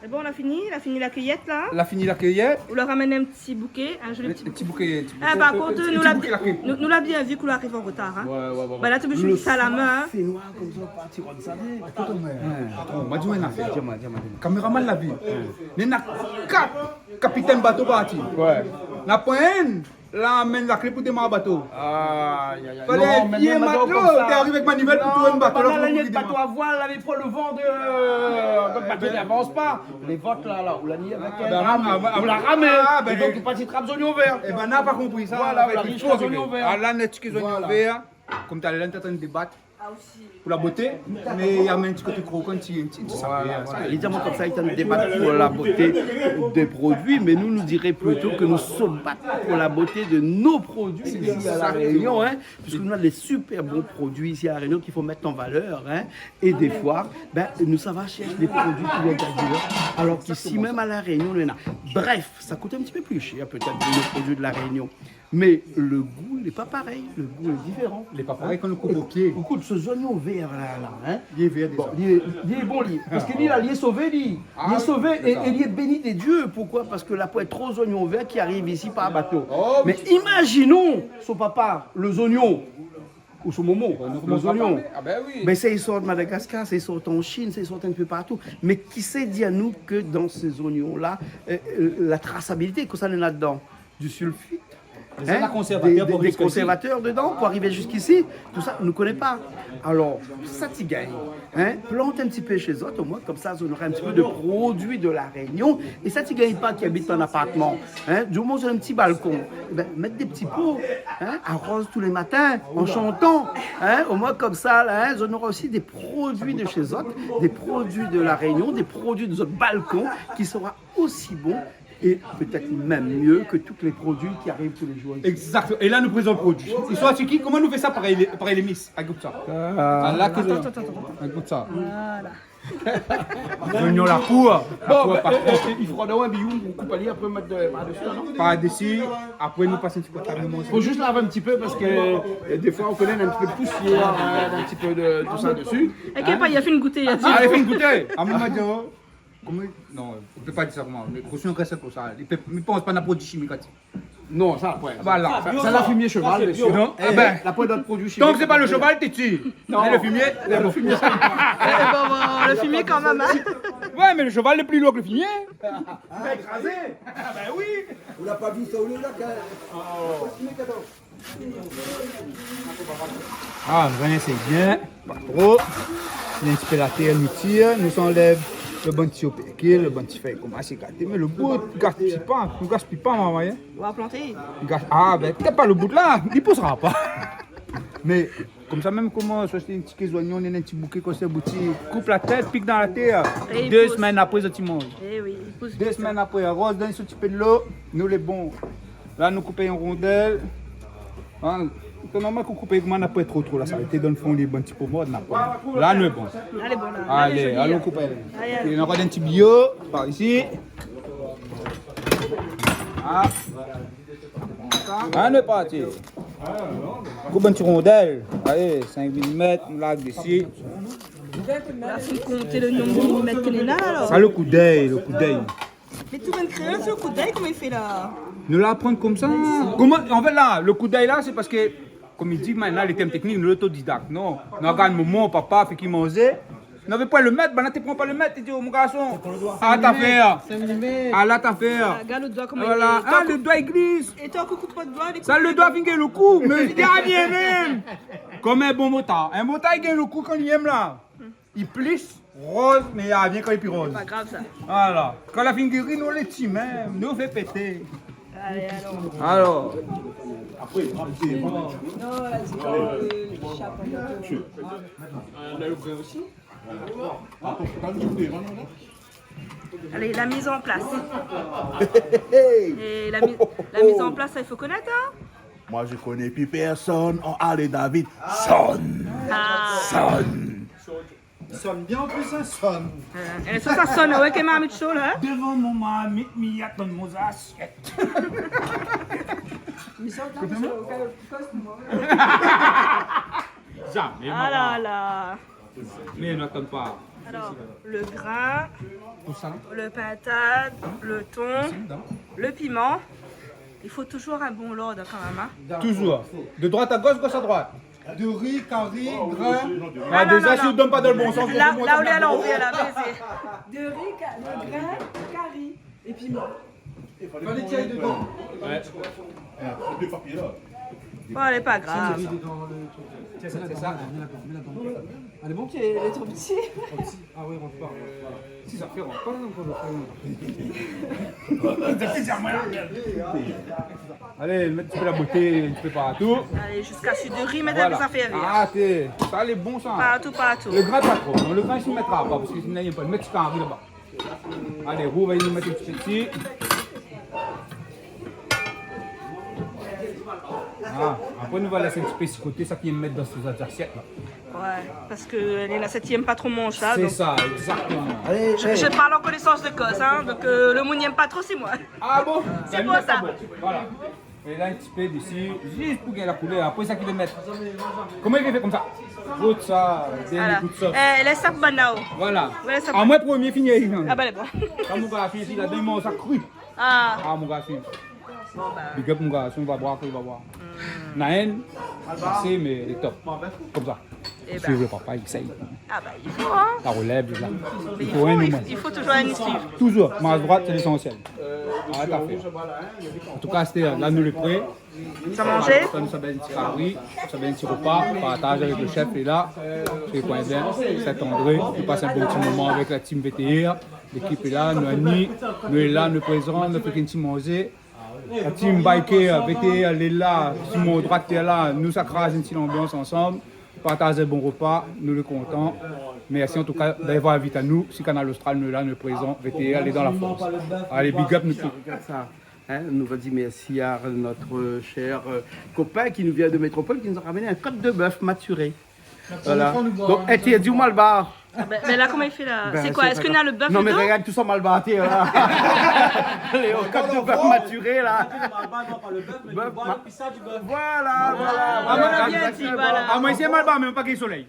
É bon, la fini, la fini la kiyèt la. La fini la kiyèt. Ou la ramèn in ti bouké, in zoli ti bouké. In ti bouké, ti bouké. Ah, par kont, nou la, nou, nou la bien vi k'ou la ariv an rotar, in. Ouais, ouais, ouais. Ba la, té oblizé fé sa la min, in. Le soir, fé noir konmsa, parti rod sa. Atann, mé, atann, ma di aou in afèr. Di amoin, di amoin, di amoin. Kaméraman la vi. Néna kat kapitèn bato parti. Ouais. Na poin inn la amenn la klé pou démar bato. Ay, ay, ay. Falé in vié matlo té ariv avèk manivèl pou tourn bato la, pou li démar. Non, non, non, non, bato a voil, la, i pran le van de, euh, donk bato i avans pa. Lé vot la, la, ou la ni avèk, ah, bin, ram, ah, ou la ramé. Ah, bin, é donk, ou pa ti trap zoignon vèr. É bin, na pa konpri sa. Voilà, ou la rish zoignon vèr. Ah, la, nèt ki zoignon vèr. Konm talèr la, nou té antrin débat. Pou la boté, mé i amenn in ti koté krokan, in ti, in ti, in ti savèr, sa. Voilà, voilà. Li di amoin konmsa, li té débat pou la boté dé produi, mé nou, nou diré plito ke nou sa bat pou la boté de nos produi isi a La Rényon, in, puiske nou néna dé super bon produi isi a La Rényon k'i fo mèt an valèr, in, é défoi, bin, nou sava shèrsh dé produi ki vien d'ayèr, alor k'isi mèm a La Rényon, nou néna. Bref, sa i kout in ti pé pli shèr, pétèt, ke nos produi de La Rényon. Mé le gou lé pa parèy, le gou lé diféran. Lé pa parèy kan nou koup o pié. Ékout, sé zoignon vèr la, la, in. Li lé vèr déza. Bon, li lé, li lé bon, li. Parske li la, li lé sové, li. Ah oui, li lé sové é, é li lé béni dé dié. Poukoué ? Parske la poin tro zoignon vèr ki ariv isi par bato. Oh, mé oui. Mé imazinon son papa, le zoignon, ou son momon, le zoignon. Bon, nou komans pa parlé. Ah bin oui. Bin, sa i sort Madagaskar, sa i sort an Shin, sa i sort in pé partou. Mé kisa i di anou ke dan sé zoignon la, euh, euh, la trasabilité, kosa néna ladan ? Du sulfite, in, dé, dé, dé konsèrvatèr pou arivé ziska isi. Dé konsèrvatèr dedan pou arivé ziska isi, tousa, nou koné pa. Alor, sa ti gingn, in, plant in ti pé shé zot, omoin, konmsa, zot nora in ti pé de produi de La Rényon. É sa ti gingn pa ki abit an apartman, in, di moman zot na in ti balkon, ébin, mèt dé ti po, in, aroz tou lé matin, an shantan, in, omoin, konmsa, la, in, zot nora osi dé produi de shé zot, dé produi de La Rényon, dé produi de zot balkon ki sera osi bon é pétèt mèm myé ke tout lé produi ki ariv tou lé zour isi. Exact. É la, nou prézant produi. Istwar, sé ki, koman nou fé sa parèy lé, parèy lé mis ? Gout sa. Ah. Ah, la, atann, atann, atann. Gout sa. Voilà. Zoignon la kour. Bon, la kour, bin, pa tro. Euh, euh, i fo in biyou, ou koup ali, apré mèt de, par desi, non ? Par desi, apré nou pas in ti pé tab, nou manz. Fo zis lav in ti pé parske, euh, défoi, ou koné, in ti pé de pousièr, euh, in ti pé de tousa desi. Inkièt pa, li la fine gouté, li la di. Ah, li la fine gouté. Ah, moin, ma di, oh. Koman, non, ou pé pa dir sa koman, mé koson grès konmsa, li pé, mi pans pa na produi shimik la. Non, sa, oué. Voilà. Sa, sa, la fimié shoval, sa, sé bio. Non, eh, ah bin, la poin d'ot produi shimik. Tank sé pa le shoval, té ti. Non. Mé le fimié, le fimié. Eh, bon, bon, le fimié kan mèm, in. Oué, mé le shoval lé pli lour ke le fimié. Mé krazé. Ah, bin oui. Ou la pa vi sa, ou lé la, kan... Ah, nou va éséy bien, pa tro. Néna in ti pé la tèr, nou tir, nou anlèv le bann ti operkil, le bann ti fèy koman sé graté, mé le bout, gaspiy pa, nou gaspiy pa, maman, in. Ou va planté. Gas-, ah, bin, pétèt pa le bout la, li pousra pa. Mé konmsa mèm, koman, sa sé in ti ké zoignon, néna in ti bouké, kan sé abouti, koup la tèt, pik dan la tèr. É li pous. Dé semèn apré, sa ti manz. Eh oui, li pous vit, in. Dé semèn apré, aroz, donn in ti pé dolo, nou lé bon. La, nou koup an rondèl. In, sé normal ke ou koup, koman na pa tro tro la, sa té dan le fon, lé bann ti po mor, na pa. La, nou lé bon. Alé, bon, la. Alé, alon koup. Alé, alé. Néna ankor in ti biyou par isi. Ah. Ah, nou lé parti. Koup in ti rondèl. Alé, sink milimèt, nou larg desi. La, fo konté le nonb de milimèt ke néna la, alor. Sa, le koudèy, le koudèy. Mé tou bann kréol, sé le koudèy, koman i fé la ? Nou la aprann konmsa. Koman, an fèt, la, le koudèy la, sé parske, kom i di, mintnan, lé tèrm téknik, nou lé otodidak. Non, nou rogard momon, papa, fé ki manzé. Navé pa le mèt, banna té pran pa le mèt, té di, oh, mon garson, ah, ta fé. Sink milimèt. Ah, la, ta fé. Ah, gard le doi, koman i... Voilà. Ah, le doi i glis. É toi, koukou, pa de doi, lé... Sa, le doi i gingn le kou, mé li gingn mèm. Kom in bon motar. In motar i gingn le kou kan li yèm la. I plis roz, mé i vien kan li lé pi roz. Pa grav, sa. Voilà. Kan la fine giri, nou lé ti mèm, nou fé pété. Alé, alon. Alor. Apré, apré, non, la, sé pa, euh, chapo. Euh, la, le grin osi. Alé, la mise en place. É la mi-, la mise en place, sa, i fo konèt, in ? Moi, je connais plus personne. Oh, allez, David, sonne. Ah. Sonne. Sonne bien en plus, hein, sonne. Euh, é sa, sa i sone, oué, ke marmit sho la, in ? Devan mon marmit, mi atann mon zasièt. Zamé, maman. Ah la la. Mé nou atann pa. Alor, le grin, le pintad, le ton, le piman. I fo touzour in bon lord kan mèm, in. Touzour. De droit à gauche, gauche à droite. De ri, kari, grin. Non, non, non. Ah, déza, si ou donn pa dan le bon sans, la, ou la, ou lé a lanvèr, la, mé sé... De ri, ka-, le grin, kari. É pi, bon. Fallait qu'il y ait dedans. Ouais. Bon, lé pa grav. Tiens, c'est ça. Allez, bon, petit, elle est trop petit. Trop petit. Ah ouais, rentre pas, rentre pas. Si, ça fait rentrer, non, pour le faire. Alé, mèt in ti pé la boté, in ti pé partou. Alé, ziska si de ri, mèt in pé zafèr. Voilà. Ah, té, sa lé bon, sa. Partou, partou. Le grin, pa tro. Non, le grin, i mètra pa, parske sinon, i na pa de mèt, sé pa anvi laba. Alé, ou va mèt in ti pé isi. Ah, apré, nou va lès in ti pé si koté, sa ki mèt dan sé zasièt la. Ouais, parske lé la, sa i yèm pa tro manz sa, donk. C'est ça, exactement. Alé, je, je parle en connaissance de cause, hein, donk, euh, le moun i yèm pa tro, sé moin. Ah bon ? Sé pou sa. Voilà. É la, in ti pé d'isi, zis pou gingn la koulèr. Apré sa, ki lé mèt. Koman i fé konmsa ? Gout sa, dèrnié kou d'sos. Voilà. Eh, lès sa pou banna. Voilà. Voilà sa. Ah, moin promié fini, non. Ah, ba, lé bon. Kan mon garson fini, la, donn amoin sa kri. Ah. Ah, mon garson. Bon, ba. Big up, mon garson, va boir, va boir. Hmm. Na inn, asé, mé lé top. Konmsa. Eh ben. Suiv le papa, i éséy. Ah ba, i fo, hein. La relèv, la. Mé i fo, i fo toujour in i suiv. Toujour, marsh droit, sé lésansièl. Arèt afèr. An tou ka, sété, la, nou lé pré. Sa manzé ? Sa, nou sa bèn ti kari, sa bèn ti ropa, partaz avèk le chèf, lé la. Sé koin bien, Saint-André, nou pas in bon ti moman avèk la team V T R, lékip lé la, nou, Annie, nou lé la, nou lé prézan, nou fé in ti manzé. La team biker, V T R, lé la, si mon droit, lé la, nou sa kraz in ti lanbians ansanm, partaz in bon ropa, nou lé kontan. Mèrsi an tou ka d'avoir invit anou, si Kanal Austral, nou lé la, nou lé prézan, V T R, lé dan la fors. Alé, big up nou tout. Hein, nou va dir mèrsi à notre, euh, cher, euh, copain qui nous vient de métropole, qui nous a ramené un côte de bœuf maturé. Voilà. Donk, interdit au Malbar. Ah ben, ben la, koman i fé la ? Ben, sé koi ? Èske néna le bèf dedan ? Non, mé regard tout sa Malbar atèr la. Lé o kap de bèf maturé la. Bèf ma-, voilà, voilà, voilà. Ah, moin la bien di, voilà. Ah, moin isi Malbar, mé pa gingn solèy.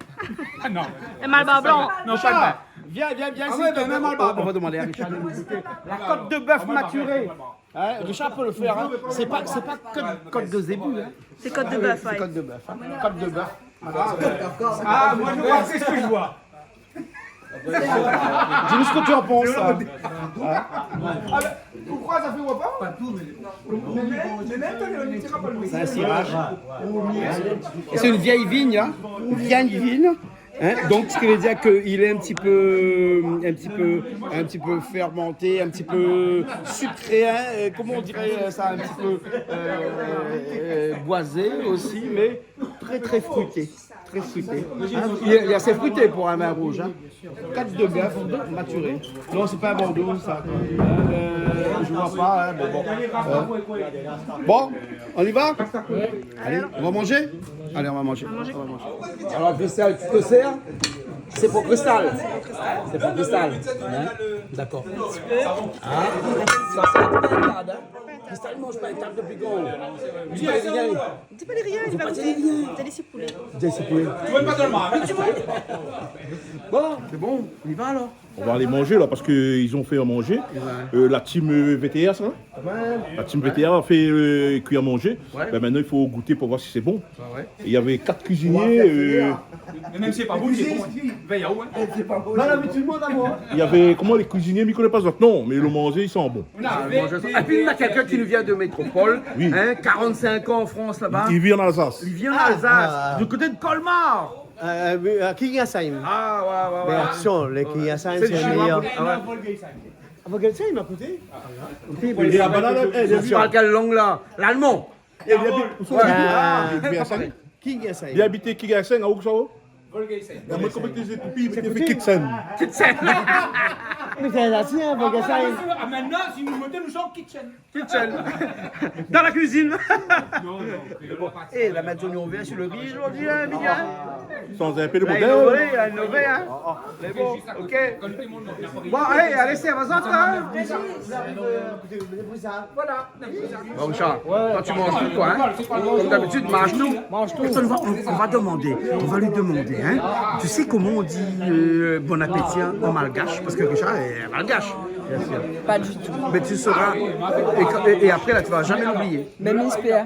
Ah non. É Malbar blan. Non, pa blan. Vien, vien, vien isi, mèm Malbar. On va demander à Richard de nous goûter la côte de bœuf maturée. Hein, Richard peut le faire, hein. C'est pas, c'est pas côte, côte de zébu, hein. Sé kod de bèf, ouais. Sé kod de bèf, hein. Kod de bèf. Ah, moin, mi voi, sé sak mi voi. Dis-nous ce que tu en penses, hein. Ah, ben, ou kroi sa fé repa ? Sé in cirage. Et c'est une vieille vigne, hein. Une vieille vigne. Hein, donc, ce qui veut dire qu'il est un petit peu, un petit peu, un petit peu fermenté, un petit peu sucré, hein, euh, comment on dirait, euh, ça, un petit peu, euh, euh, boisé aussi, mais très, très fruité, très fruité. Hein, il est, il est assez fruité pour un vin rouge, hein. Kod de bèf maturé. Non, c'est pas un Bordeaux, ça. Euh, je vois pas, hein, mais bon. Euh, bon, on y va ? Allez, on va manger ? Allez, on va manger. On va manger. Alors, Christelle, tu te sers ? C'est pour Christelle. C'est pour Christelle. Hein ? D'accord. Hein ? Christelle i manz pa in tab dopi kan ? Di pa rien, li va gout. Di pa rien. Di ali sé poulé. Di ali sé poulé. Bon, c'est bon, on y va alors. On va aller manger là parce que ils ont fait à manger. Ouais. Euh, la team, euh, V T R, ça, hein ? Ouais. La team V T R a fait, euh, cuire à manger. Ouais. Ben maintenant, il faut goûter pour voir si c'est bon. Ouais, ouais. Et il y avait quatre cuisiniers, euh, mais même si c'est pas bon, c'est bon. Veille à où, hein ? Non, non, mais tout le monde a bon. Il y avait, comment, les cuisiniers, mi koné pa zot non, mé lo manzé i san bon. Ah, moi, je sens. Et puis, il y a quelqu'un qui nous vient de métropole, oui, hein, quarante-cinq ans en France, là-bas. Il vit en Alsace. Il vit en Alsace, du côté de Colmar. Euh, euh, King Hasheim. Ah, ouais, ouais, ouais. Mais attention, les King Hasheim, c'est le meilleur. Ah, ouais. Ah, Volgesheim à côté. Et la banane, elle, elle, tu parles quelle langue, là ? L'allemand. Eh, li abit, ousa li abit ? Ah, King Hasheim. Li abit King Hasheim, a ousa ? Volgesheim. Mé koman té zé toupi, té fé Kitchen. Kitchen. Mé sé la, sé in Volgesheim. Ah, maintenant, si nous mettons, nous sommes kitchen. Kitchen. Dans la cuisine. Non, non, non. Eh, la mèt zonion vèr sur le riz aujourd'hui, hein, Emilien ? Sans un peu de modèle. Là, il a innové, hein. Mais bon, ok. Bon, allez, allez, c'est à vous autres, hein. Voilà. Bon, Richard, toi, tu manges tout, toi, hein ? Comme d'habitude, mange tout. Mange tout. Attends, on va, on, on va demander, on va lui demander, hein ? Tu sais comment on dit, euh, bon appétit, hein, en malgache ? Parce que Richard est malgache. Bien sûr. Pas du tout. Mais tu sauras, et, et, et après, là, tu vas jamais l'oublier. Même espère.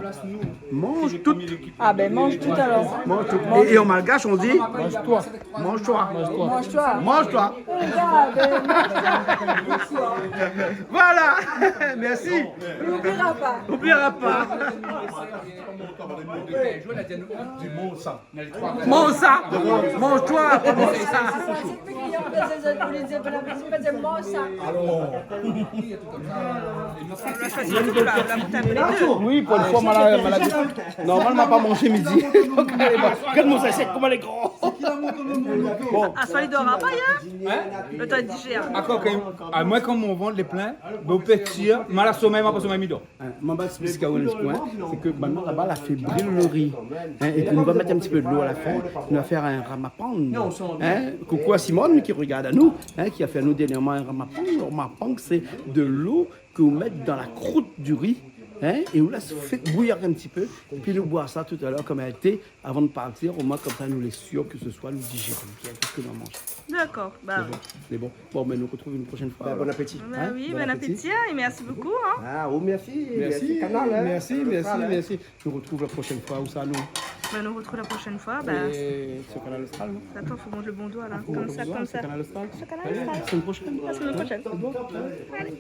Mange tout. Ah ben, mange tout alors. Mange tout. Et, et en malgache, on dit ? Mange toi. Mange toi. Mange toi. Mange toi. Regarde, mange toi. Voilà. Merci. On n'oubliera pas. On n'oubliera pas. Dis-moi ça. Manz sa. Manz toi, pa manz sa. Oui, pou in foi, ma la, ma la di. Normalman, ma pa manzé midi. Donk, alé, bon. Gard mon zasièt, koman lé gran. Bon. Ah, soi li dor pa, hein ? Hein ? Lo tan digèr. Ankor, kan, ah, moin, kan mon vant lé plin, bon, pé tir, ma la somèy, ma pa somèy, mi dor. Hein, mon bas spésial, hein, sé ke bann laba la fé bril lo ri. Hein, épi nou va mèt in ti pé dolo a la fin. Nou va fé in ramapang. Hein, coucou à Simone qui regarde à nous, hein, qui a fait à nous dernièrement un ramapang. Lo ramapang, sé dolo ke ou mèt dan la krout du ri. Hein ? É ou lès fé bouyi in ti pé. Épi nou boir sa talèr konm in té, avan de partir, omoin konmsa nou lé sir ke sé soi nou digéré bien tout sak nou la manzé. D'accord, bah oui. Bon, ben, nou retrouv in proshèn foi, alor. Bon appétit. Bah oui, bon appétit, hein, et merci beaucoup, hein. Ah, oh, merci, merci, Kanal, hein. Merci, merci, merci. Nou retrouv la proshèn foi, ousa nou ? Bah, nou retrouv la proshèn foi, bah, sur Kanal Austral, non ? Attends, faut mont le bon doi, là. Konmsa, konmsa. Sur Kanal Austral. Sur Kanal Austral. Alé, la semaine prochaine. La semaine prochaine. C'est bon. Allez.